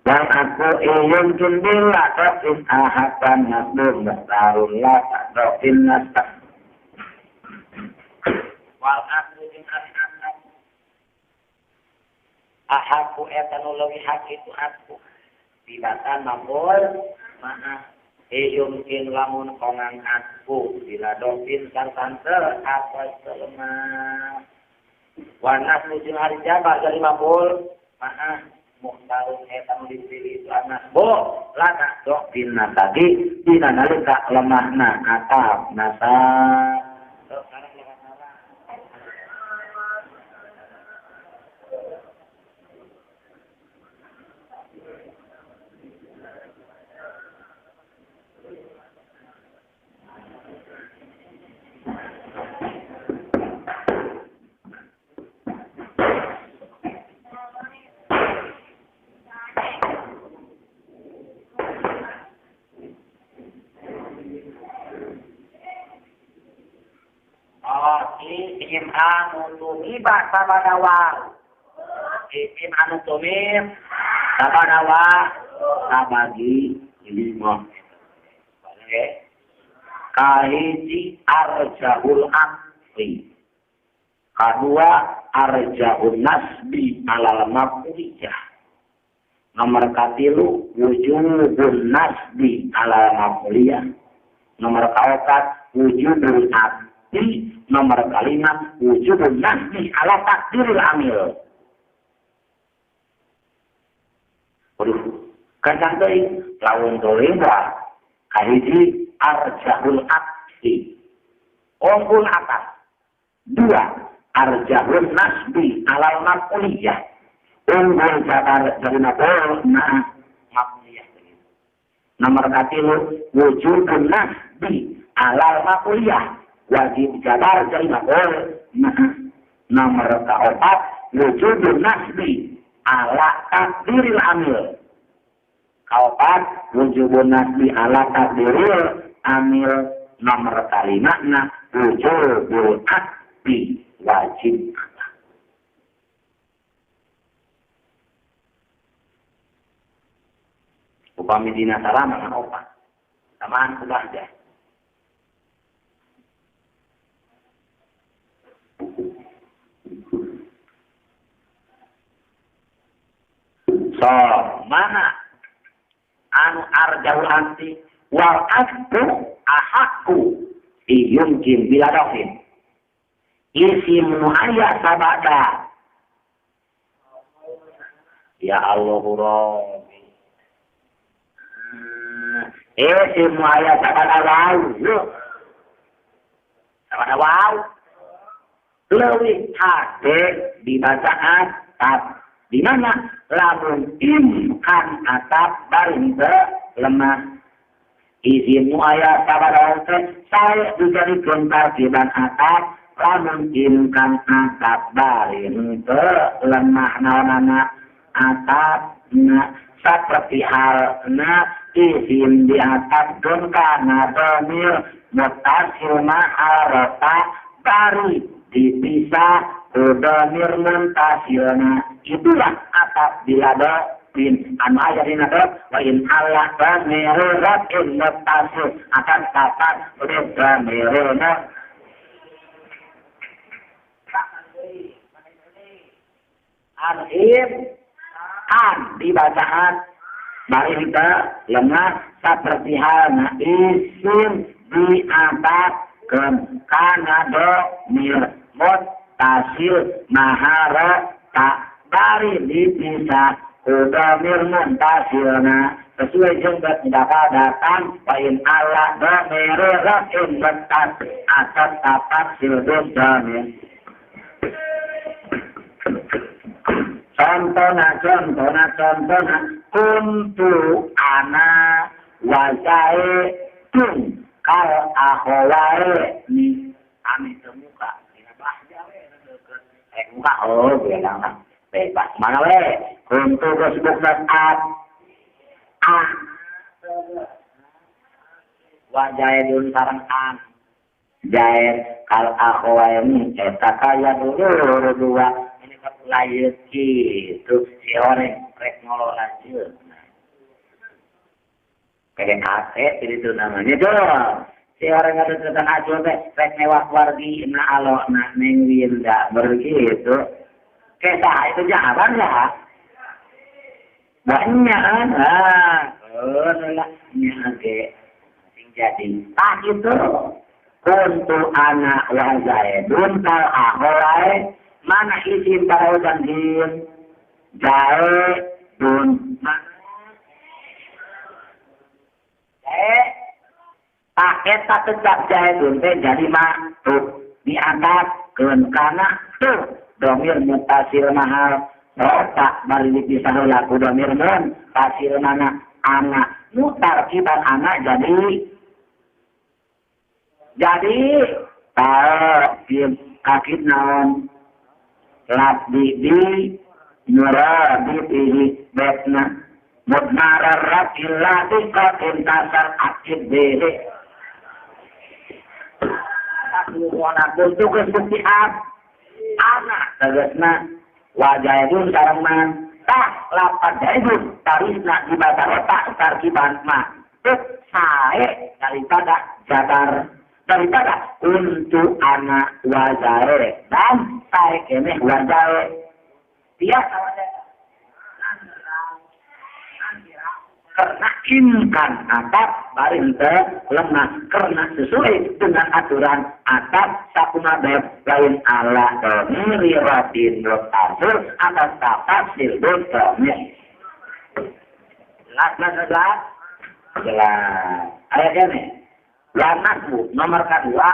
dan aku iyun bila do'in ahadan nasbun muhtarullah do'in nasbun wal aku jin ahadan ahaku etanu lewi hak itu aku dibatan mabul maaf iyun lamun kongang aku bila do'in sartante apa selemah warna jin hari jabar jadi mabul maaf muhtarun eta dipilih itu anak bo lana do'in tadi dina nalika lemahna atap nasa isim anu tumiba sabada wa isim anu tumib sabada wa kabagi lima oke kahiji arjahul aqli kadua arjahun nasbi alal maf'uliyah nomor katilu wujudun nasbi alal maf'uliyah nomor kaopat wujudul aqli nomor kelima wujudun nasbi ala takdiril amil. Waduh, kadang teuing lamun tolima kahiji arjahul aqli unggul atas dua arjahul nasbi alal maf'uliyah unggul jabar dari maf'ul nah maf'uliyah. Nomor katilu wujudun nasbi alal maf'uliyah wajib jabar jadi maf'ul nah. Nomor keempat wujudun nasbi ala takdiril amil Kaopat wujubun nasbi ala takdiril amil. Nomor kalima na wujubul akbi wajib. Upami dina salama ngan opat samaan kubahja. So mana anu arjahul anti wal asbu ahakku iyumkin bila dofin isim nu aya sabada ya Allahu Rabbi isim nu aya sabada waw sabada waw leuwih hade dibacaan tab di mana lamun imkan atap baring lemah izin aya sabada teh sae dijadikeun tarkiban atap lamun imkan atap baring lemah naonana atapna saperti halna izin diatapkeun kana dhamir muttasil maharata bari dipisah dhamir muntasilna. Itulah atap bila bin anu aya dina wa in Allah dhamiru rabbin muttasil akan tapat dhamiruna al-im an dibacaan bari teu lemah saperti halna isim diatapkeun kana dhamir muttasil maharata bari dipisah dhamir muntasilna sesuai jeung bakal datang wa in Allah dhamir raf'in muttasil atas tapat sil dhamir. Contohna contohna contohna kuntu ana wa zaidun kal akhwaini ni ami teu muka dina bahja we deukeut muka oh belang lah bebas mana we kuntu geus bukna at a wa zaidun sareng an zaid kal akhwaini eta kaya dulur dua lain gitu si orang rek ngolola lanjut PHT itu namanya dong si orang ada tentang acul teh rek mewah wargi na alo na neng winda begitu kisah itu jawaban ya banyak kan ah lah nyake sing jadi tak itu kuntu anak wa zaidun kal akhwai mana isim parautan din jae dun jae paket tak tetap jae dun teh jadi maktub diangkatkeun kana tuh domir mutasil mahal rotak bari dipisah laku domir mun tasil mana anak mutarkiban anak jadi ta'ib kakit naon labdi bi muradi bihi betna mudmara rabbil qatin tasar akid bihi takluwana bentuk bukti anak tegasna wajaidun sareng man tak lapat jaidun tarisna dibaca tak tarkiban ma sae daripada jabar daripada untuk anak wajae dan sae keneh wajae biasa karena imkan atap baring teh lemah karena sesuai dengan aturan atap sakuna beb lain ala dhamiri ratin muttasil atas tafsir dhamir jelas jelas jelas ayat ini lanasbu nomor kedua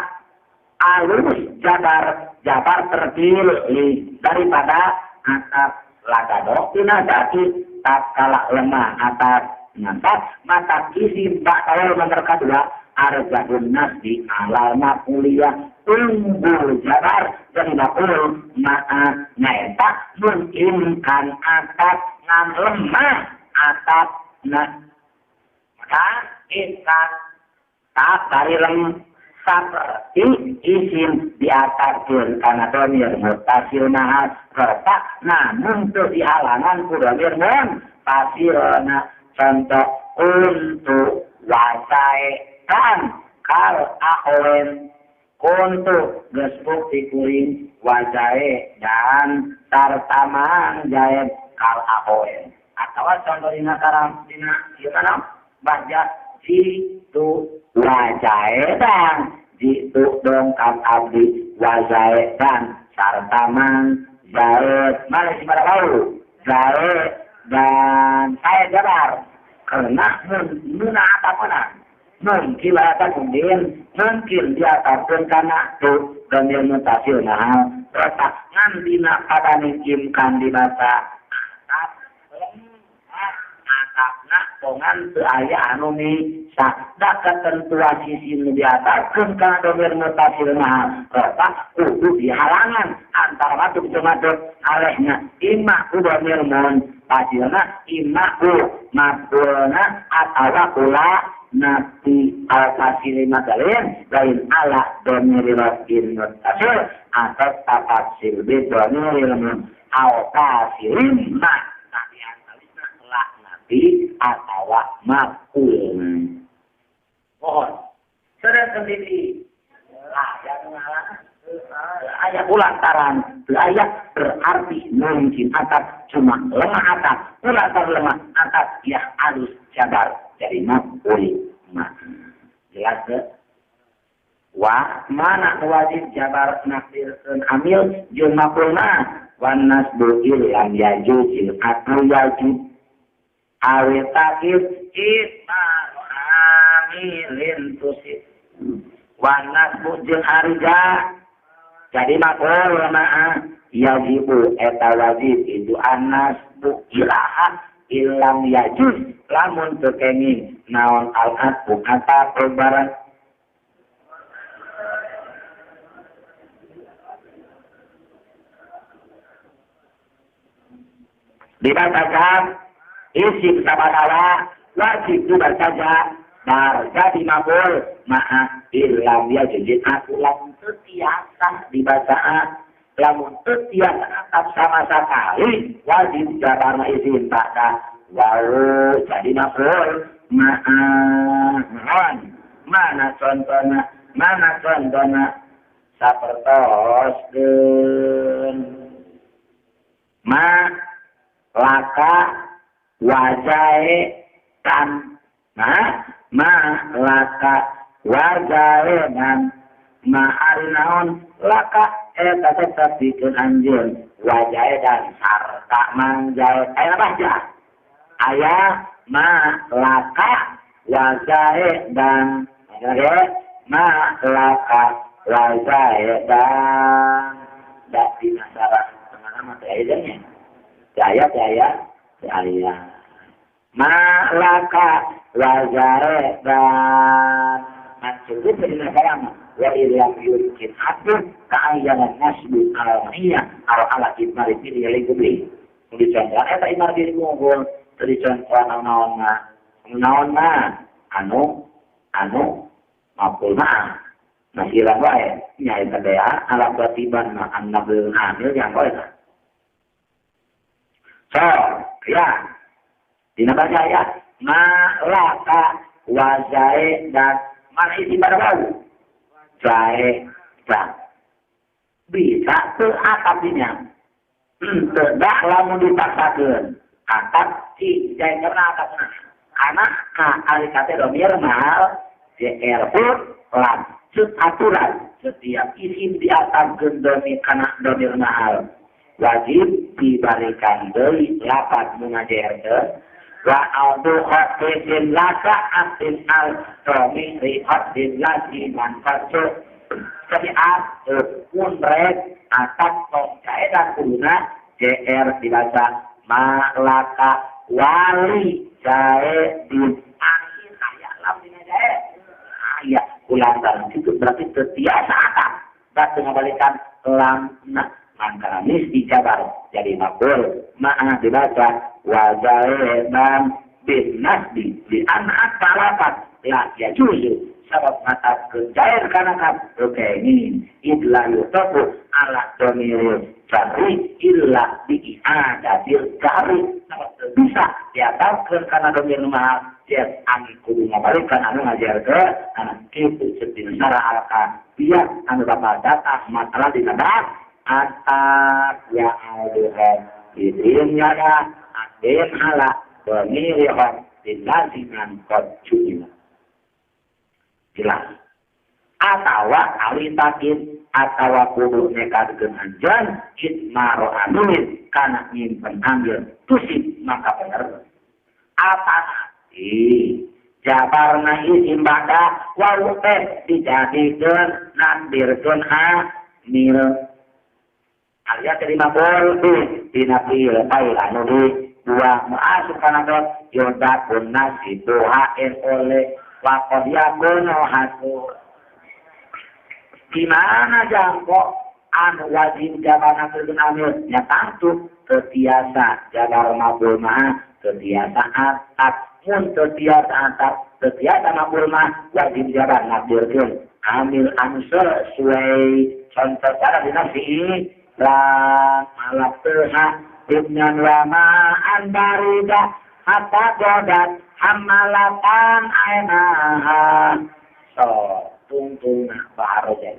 alus jabar jabar terpilih daripada atap lagado tinadaki tak kalah lemah atap ngantat mata isi bakal nomor kedua arjahun nasbi alal makuliyah unggul jabar dan makul ma'a nyaeta mungkinkan atap ngan lemah atap Nah maka ikat tak karilem seperti isim diatarkeun kana domir mutasil mahal rofa namun teu dihalangan ku domir munfasilna. Contoh untuk wasaetan kal ahoen kuntu geus bukti kuring wajae dan tartamang jae kal ahoen. Atawa contoh dina karam dina ieu kana baca jitu wajae dan jitu dongkap abdi wajae dan sartamang jae mana si pada jae dan saya jabar karena muna apa muna mungkin bahasa kemudian mungkin diataskan karena tu domir mutasil nah retak ngan dina pada nikim kan dibaca atap atapna tongan teu aya anu misah da ketentuan sisi nu diataskeun kana domir mutasil nah retak kudu dihalangan antara matuk jeung matuk alehna imma ku domir munfasilna imma ku maf'ulna atawa kula nabi al-fasili madalin lain ala domiri rafin mutasil atau tafasil bidomiril al-fasilim ma nabi antalisna lah nabi atawa maf'ul. Mohon sudah sendiri lah yang menghalangan ayat ulantaran ayat berarti mungkin atap cuma lemah atap ulantar lemah atap ya halus jabar jadi maf'ul. Jelas ke? Wah, mana wajib jabar nakdirkeun amil jeung maf'ulna wan nasbu illam yajuzil atau yajuz awi takif ismar amilin tusib wan nasbu jeung harga jadi maf'ul ma'a yajibu eta wajib itu an-nasbu ilaha ilam yajuz lamun teu kenging naon al-atfu kata perbaran dibacakan isim sabadawa wajib dibaca bar jadi maf'ul ma'a ilam yajuz aku lamun teu tiasa dibaca lamun teu tiasa atap sama sekali wajib jabarna isim ba'da wawu jadi maf'ul ma'a. Mana contohna mana contohna sapertoskeun ma laka wajae tan ma laka wajae dan ma ari naon laka eta tetep pikeun anjeun wajae dan sarta mangjae aya baca aya ma laka wajae dan ma laka wajae dan dadi masalah teman-teman teh aya aya aya aya ma laka wajae dan maksudnya dina kalam wa illam yumkin atu ka'ayyana nasbu al-miyah al-ala imari pilih lingkubli dicontohan eta imar diri unggul teu dicontohan naon mah naon mah anu anu maf'ul mah masih wae nya eta teh ala katiban mah annabul amil yang wae. So ya dina baca ya ma laka wajae dan mana isi pada bau jae dan bisa ke atapnya tidak lamun dipaksakeun atap si jae karena atapna karena ka ari kate domir mahal jr pun lam aturan setiap isim diatapkeun domir kana domir mahal wajib dibalikan deui lapat nu ngajerkeun wa audu khatin laka atin al domiri khatin lagi manfaat jadi pun rek atap tong jae dan kuduna jr dibaca malaka wali jae di akhir aya lam dina jae aya ulantaran itu berarti tetiasa atap batu ngabalikan lam na mangkana misti jabar jadi maf'ul ma'a dibaca wajae dan bin nasbi di anak talapat la ya juzu sabab mata kejair kana kaf kenging idla yutaku ala domiril jari illa bi i'adatil jari sabab bisa diatabkeun kana domir mah jer anu kudu ngabalikan anu ngajarkeun anak kitu ceuk sara alka biar anu bakal datang masalah dina bab atak ya alduhan idin yada adin ala pemilihan dilaziman qad ju'ila jelas atawa awitakin atawa kudu nekadkeun anjeun itmaro amilin kana nyimpen ambil tusib maka bener atanati jabarna isim bada wawu teh dijadikeun nakdirkeun amil alias terima boleh dina fiil fa'il anu di dua mu'asub kana dot yodakun nasi tuhain oleh waqad yakunu hasu gimana jangkok anu wajib jabar nasrun amil nya tangtu tetiasa jabar mabul mah tetiasa atap mun tetiasa atap tetiasa mabul mah wajib jabar nakdirkeun amil anu sesuai contoh cara dina fiil la malak teha ibnan wa ma'an barida hatta godat hamalatan ainaha so tungtungna baharoja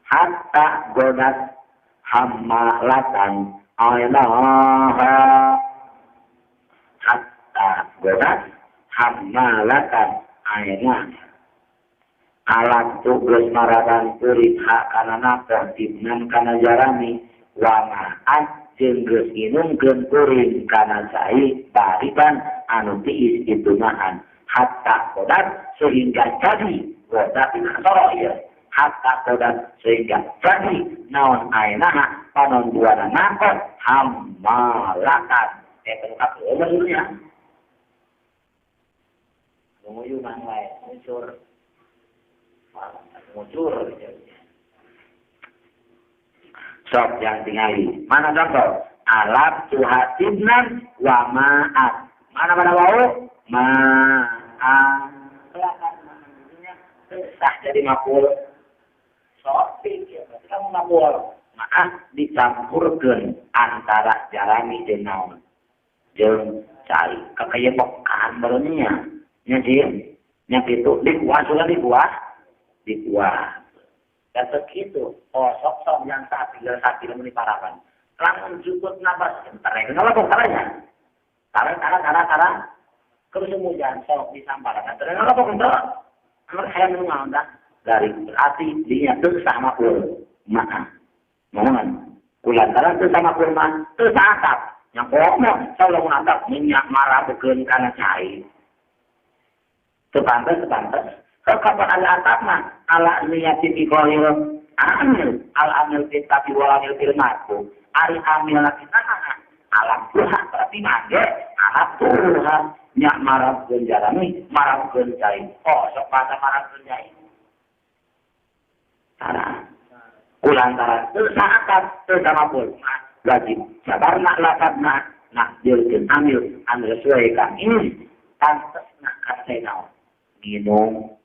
hatta godat hamalatan ainaha hatta godat hamalatan ainaha alat tugas maraban kurit hak kana nafkah ibnan kana jarami wamaat jeung geus nginumkeun kuring kana cai bariban anu tiis itu mahan hatta kodat sehingga jadi kodat dina ieu hatta kodat sehingga jadi naon aenaha panon duana nangkot hamalakan eta kabeh nya nguyuman wae ngucur ngucur sok yang tingali mana contoh alat tuhatibnan wa ma'at mana pada wau ma'at sah jadi maful sok pikir berarti kamu maful ma'at dicampurkeun antara jarami jeung naon jeung cai kakayepokan barunya nya sih nya kitu dikuah sudah dikuah dikuah dan segitu, oh sok-sok yang sapi meni parapan. Lamun jukut nabas, entar kenapa kok caranya? Tara. Kemudian sok disamparakan. Kenapa kok entar? Anak saya menunggu dah. Dari berarti dia tuh sama kul, maaf. Mohon. Kulantaran tuh sama kul mah, tuh atap. Yang ngomong, saya lamun atap minyak marah beukeun kana cai. Sepantes. Kapan ada atap mah ala niyatin iqahir amil al amil tapi wal amil fil marfu ari amil kita alam Tuhan berarti mage alam Tuhan nyak marabkeun jalani marabkeun cai oh sok bahasa marabkeun cai tara kulantaran teu saatap teu samapul wajib sabarna lakatna nakdirkeun amil amil sesuai ka ini pantesna ka naon minum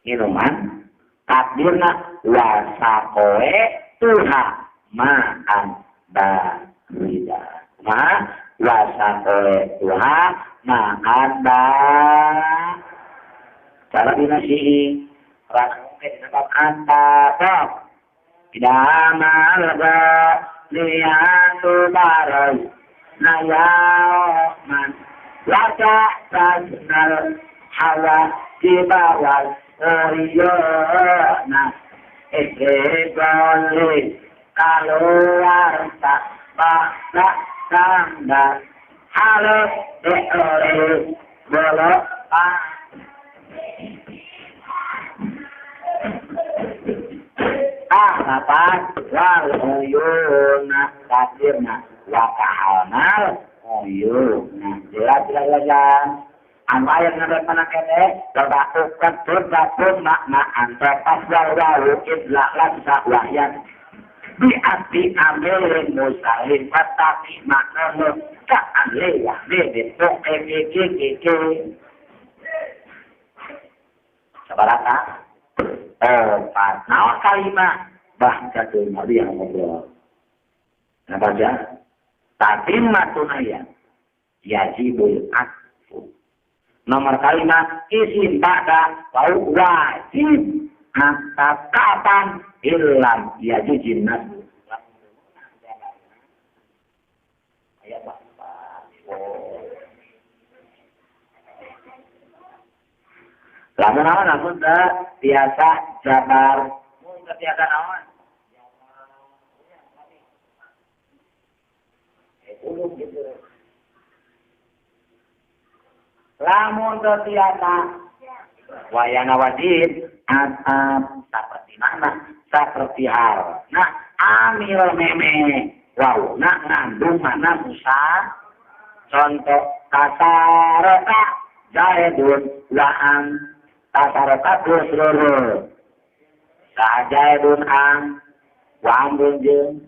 minuman takdirna wasakoe tuha ma'an barida ma wasakoe tuha ma'an ba cara dinasihi langsung ke sebab antasok tidak malga liyatu barai nayaman wasa tasnal hawa dibawal Oriona eboli keluar tak paksa tanda halo oleh bolok ah wal uyuna takdirna wa kahalnal uyuna jelas jelas anu ayat ngadat mana kene terbakukan terbaku makna antar pasal walu idla lansa wahyan Bi amil musalin pataki makna ka ale wa be to e ke ke ke sabarata empat naon kalima bahjatul madiyah ngobrol nah baca tatimmatun ayat yajibul atfu nomor kalima isim ba'da wau wajib atap kapan ilam yajibun nas ayat lamun naon lamun teu biasa jabar mun teu biasa naon gitu. Lamun teu tiasa wayana wajib atap seperti mana seperti hal nah amil meme wau nah ngandung mana musa contoh kasarota zaidun la'am kasarota terus loro sajaidun am wa amrun jeung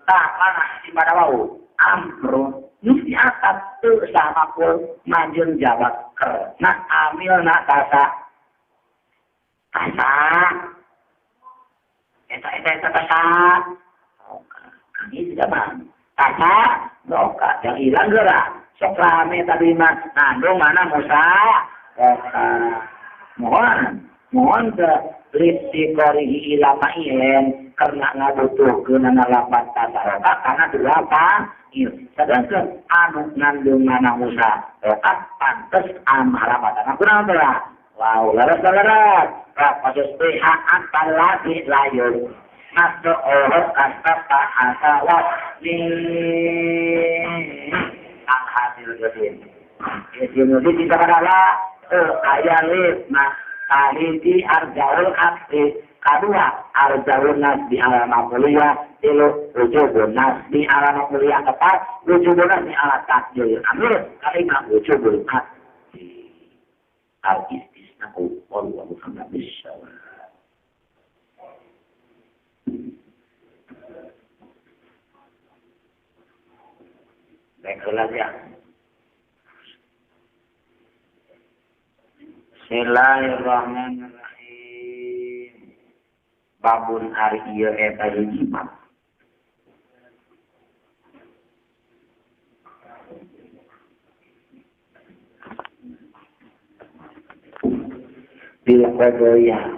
tah mana si pada wau amrun mesti atap teu sama pun manjeun jawab ker nah amil na kasa kasa eta eta eta kasa kami tidak mah kasa doka yang hilang gerak sok rame tadi mah ngandung mana musa doka mohon mohon ke liptikorihi ilama ilen karena ngabutuhkeun lapat tasarota karena dua il sedangkan anu ngandung mana musa doka pantes amarapatan kunaon teh wow leres leres kasus PH apa lagi layur masuk orang kasta pak asawat ni ang hasil gedin itu tidak adalah ayah lima kahiji arjaul abdi kadua arjaul nasbi ala mafuliyah tilu wujubun nasbi ala mafuliyah keempat wujubun nasbi ala takdir amir kelima wujubul abdi al istisna'u wallahu a'lam bishawab. Baiklah ya. Bismillahirrahmanirrahim. Babun ari ieu eta hiji bab. Bil qadaya